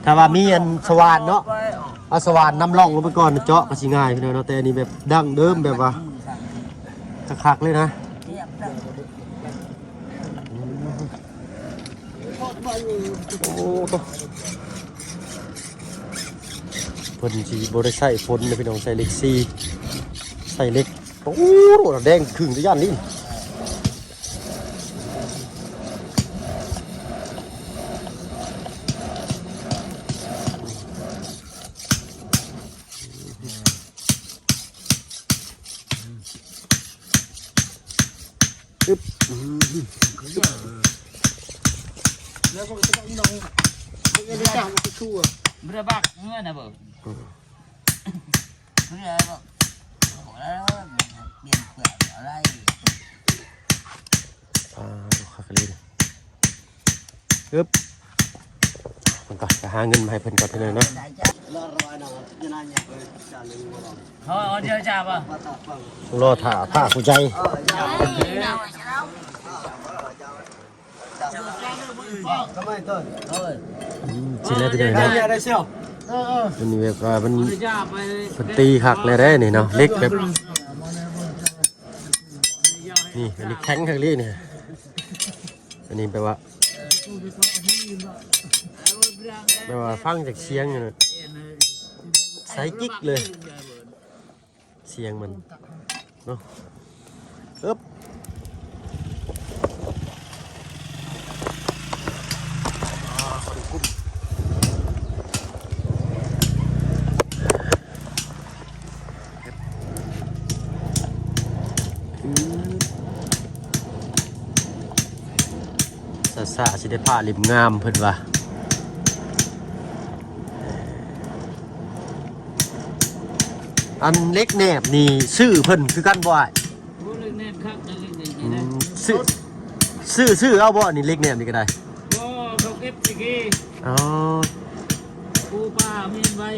ຖ້າວ່າມີອັນສະຫວ່ານເນາະ ເອົາສະຫວ່ານນຳຮ່ອງລົງໄປກ່ອນ ເຈາະກໍຊິງ່າຍພີ່ນ້ອງເນາະ ແຕ່ອັນນີ້ແບບດັ້ງເດີມ ແບບວ່າຄັກໆເລີຍນະ ໂອ້ ເພິ່ນຊິບໍ່ໄດ້ໃຊ້ຝົນນະພີ່ນ້ອງ ໃຊ້ເຫຼັກສີ່ ໃຊ້ເຫຼັກ ໂອ້ ແດງຄຶ່ງຕາຢ້ານນີ້. ອຶບ ອືມ ແລ້ວມັນກໍຕ້ອງນອນ ມັນກໍຕ້ອງໄປທົ່ວ ບໍ່ໄດ້ບັກເງິນນະເບິ່ງ ອືມ ເພື່ອ ບໍ່ໄດ້ ປ່ຽນເພື່ອອະໄລ ອ່າ ຄັກອີ່ຫຼີ ອຶບ ເພິ່ນກໍຈະຫາເງິນມາໃຫ້ເພິ່ນກ່ອນເທື່ອໜຶ່ງເນາະ ລໍຖ້າພາຜູ້ໃຫຍ່ ອືມ ຊິແລ້ວເປັນຫຍັງເນາະ ມັນແບບວ່າມັນ ເພິ່ນຕີຄັກແລ້ວເດ້ນີ້ເນາະ ເຫຼັກແບບ ນີ້ ອັນນີ້ແຂງຄັກອີ່ຫຼີນີ້ ອັນນີ້ແບບວ່າ ແບບວ່າຟັງຈາກສຽງນີ້ນະ ໃສກິກເລີຍ ສຽງມັນເນາະ ອຶບ ອ່າ ເຂົ້າໄດ້ກຸ້ມ ອືມ ຊ້າໆ ຊິໄດ້ຜ້າເຫຼັ້ມງາມເພິ່ນວ່າ ອັນເຫຼັກແໜບນີ້ຊື້ເພິ່ນຄືກັນບໍ່ອ້າຍ? ໂອ້ ເຫຼັກແໜບຄັກນະ ເຫຼັກແໜບ ອືມ ນີ້ນະ ຊື້ ຊື້ ຊື້ເອົາບໍ່ນີ້ ເຫຼັກແໜບນີ້ກໍໄດ້? ບໍ່ ເຂົາເກັບແຕ່ກີ້ ອໍ ປູປາມ້ຽນໄວ້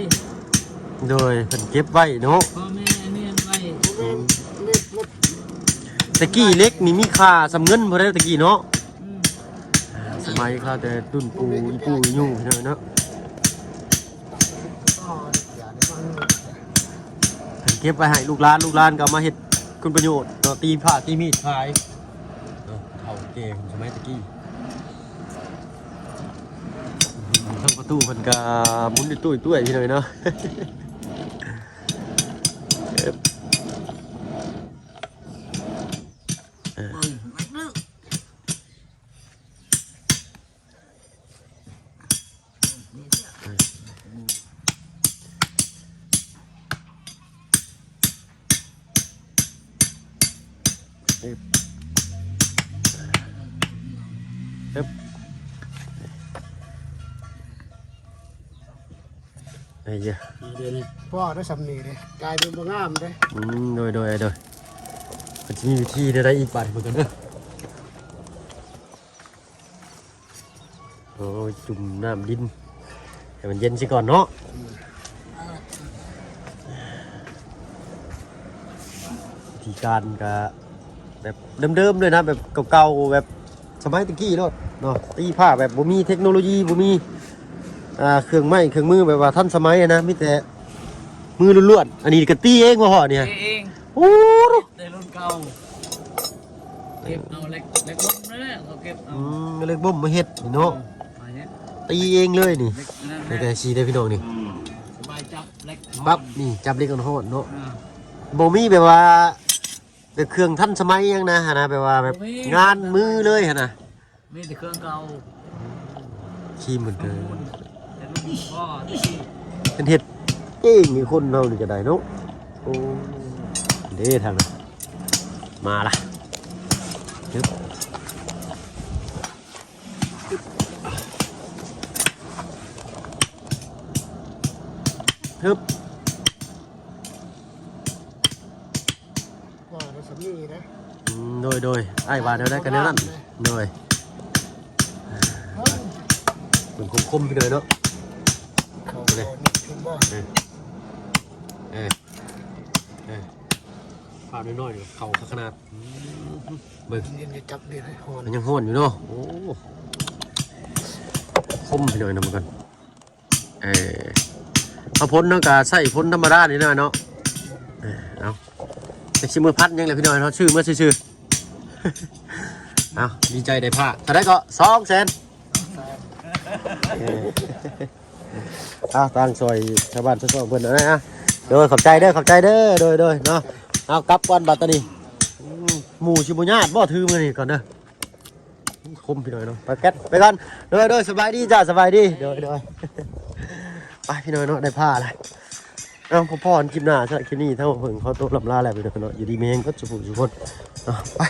ໂດຍ ເພິ່ນເກັບໄວ້ເນາະ ພໍ່ແມ່ມ້ຽນໄວ້ ອືມ ແຕ່ກີ້ເຫຼັກນີ້ມີຄ່າສ່ຳເງິນພຸ້ນເດ້ ແຕ່ກີ້ເນາະ ອືມ ສະໄໝຄາວແຕ່ລຸ້ນປູ່ ອີ່ປູ່ ອີ່ຫຍັງເນາະ ເພິ່ນເກັບໄວ້ໃຫ້ລູກຫຼານ ລູກຫຼານກໍເອົາມາເຮັດຄຸນປະໂຫຍດເນາະ ຕີຜ້າຕີມີດຂາຍເນາະ ເຖົ້າແກ່ສະໄໝແຕ່ກີ້ ທາງປະຕູເພິ່ນກໍໝູນຕຸ້ຍໆ ພີ່ນ້ອງເນາະ ເອີ. ໄອ້ເຫຍ ພໍໄດ້ສ່ຳນີ້ເດ້ ກາຍເປັນບໍ່ງາມເດ້ ອືມ ໂດຍ ໂດຍ ໂດຍ ມັນຊິມີວິທີແນວໃດອີກ ບາດນີ້ເບິ່ງກັນເດີ. ໂອ້ຍ ຈຸ່ມນ້ຳດິນໃຫ້ມັນເຢັນຊິກ່ອນເນາະ ອືມ ວິທີການກະແບບເດີມໆ ເລີຍນະ ແບບເກົ່າໆ ແບບສະໄໝແຕ່ກີ້ໂລດເນາະ ຕີຜ້າແບບບໍ່ມີເທັກໂນໂລຢີ ບໍ່ມີ ອ່າ ເຄື່ອງໄມ້ເຄື່ອງມືແບບວ່າທັນສະໄໝນະ ມີແຕ່ມືລ້ວນໆ ອັນນີ້ກະຕີເອງບໍ່ພໍ່ນີ້ ຕີເອງ ໂອ້ ແຕ່ລຸ້ນເກົ່າ ເກັບເອົາເຫຼັກ ເຫຼັກບົ່ມນັ້ນແຫຼະ ເຂົາເກັບເອົາ ອືມ ເຫຼັກບົ່ມມາເຮັດນີ້ເນາະ ເອີ ມາເຮັດ ຕີເອງເລີຍນີ້ ເຫຼັກນັ້ນແຫຼະ ແຕ່ຊີ້ເດ້ພີ່ນ້ອງນີ້ ອືມ ສະບາຍຈັບເຫຼັກ ປັບ ນີ້ຈັບເຫຼັກຮ້ອນໆ ເນາະ ອືມ ບໍ່ມີແບບວ່າ ເຄື່ອງທັນສະໄໝຫຍັງນະຫັ້ນນະ ແບບວ່າແບບ ບໍ່ມີ ງານມືເລີຍຫັ້ນນະ ມີແຕ່ເຄື່ອງເກົ່າ ຂີ້ໝຶນເດີ ແຕ່ລຸ້ນພໍ່ ເປັນເຮັດເອງນີ້ ຄົນເຮົານີ້ກໍໄດ້ເນາະ. ໂອ້ ເດ້ທາງນັ້ນ ມາລະ ຮຶບ ຮຶບ. ວ່າແນວສຳນີ້ນະ ອືມ ໂດຍ ໂດຍ ອ້າຍວ່າແນວໃດກໍແນວນັ້ນ ໂດຍ ເບິ່ງຄົມໆ ພີ່ນ້ອງເນາະ ເຂົ້າ ເອີ ເອີ ເອີ ພາບນ້ອຍໆ ເຂົ້າຄັກຂະໜາດ ອືມ ເບິ່ງ ເຢັນ ຈັບເດັດ ຮ້ອນ ມັນຍັງຮ້ອນຢູ່ເນາະ ໂອ້ ຄົມ ພີ່ນ້ອງເນາະ ເບິ່ງກ່ອນ. ເອີ ເອົາ ພົນເຮົາກໍໃຊ້ພົນທຳມະດານີ້ແຫຼະເນາະ ເອີ ເອົາ ຈັກຊິມື້ພັນຫຍັງແຫຼະພີ່ນ້ອງເນາະ ຊື້ມາຊື່ໆ ເອົາ ດີໃຈໄດ້ຜ້າ ເທົ່າໃດກໍ ສອງແສນ ເອີ ເອົາ ທາງຊ່ອຍຊາວບ້ານຊາວຊ່ອງເພິ່ນເອົານະ ໂດຍ ຂອບໃຈເດີ ຂອບໃຈເດີ ໂດຍ ໂດຍ ເນາະ ເອົາ ກັບກ່ອນບັດຕານີ້ ອືມ ໝູ່ຊິບໍ່ຍາດບໍ່ ຖືມື້ນີ້ກ່ອນເດີ. ຄົມ ພີ່ນ້ອງເນາະ ໄປແກັດ ໄປກ່ອນ ໂດຍ ໂດຍ ສະບາຍດີຈ້າ ສະບາຍດີ ໂດຍ ໂດຍ ໄປ ພີ່ນ້ອງເນາະ ໄດ້ຜ້າແລ້ວ ເອົາ ພໍ້ກັນຄລິບໜ້າ ສຳລັບຄລິບນີ້ ທາງເພິ່ນຂໍຕົວລ່ຳລາແລ້ວ ພີ່ນ້ອງເນາະ ຢູ່ດີມີແຮງ ເບິດສູ່ຜູ້ສູ່ຄົນເນາະ ໄປ.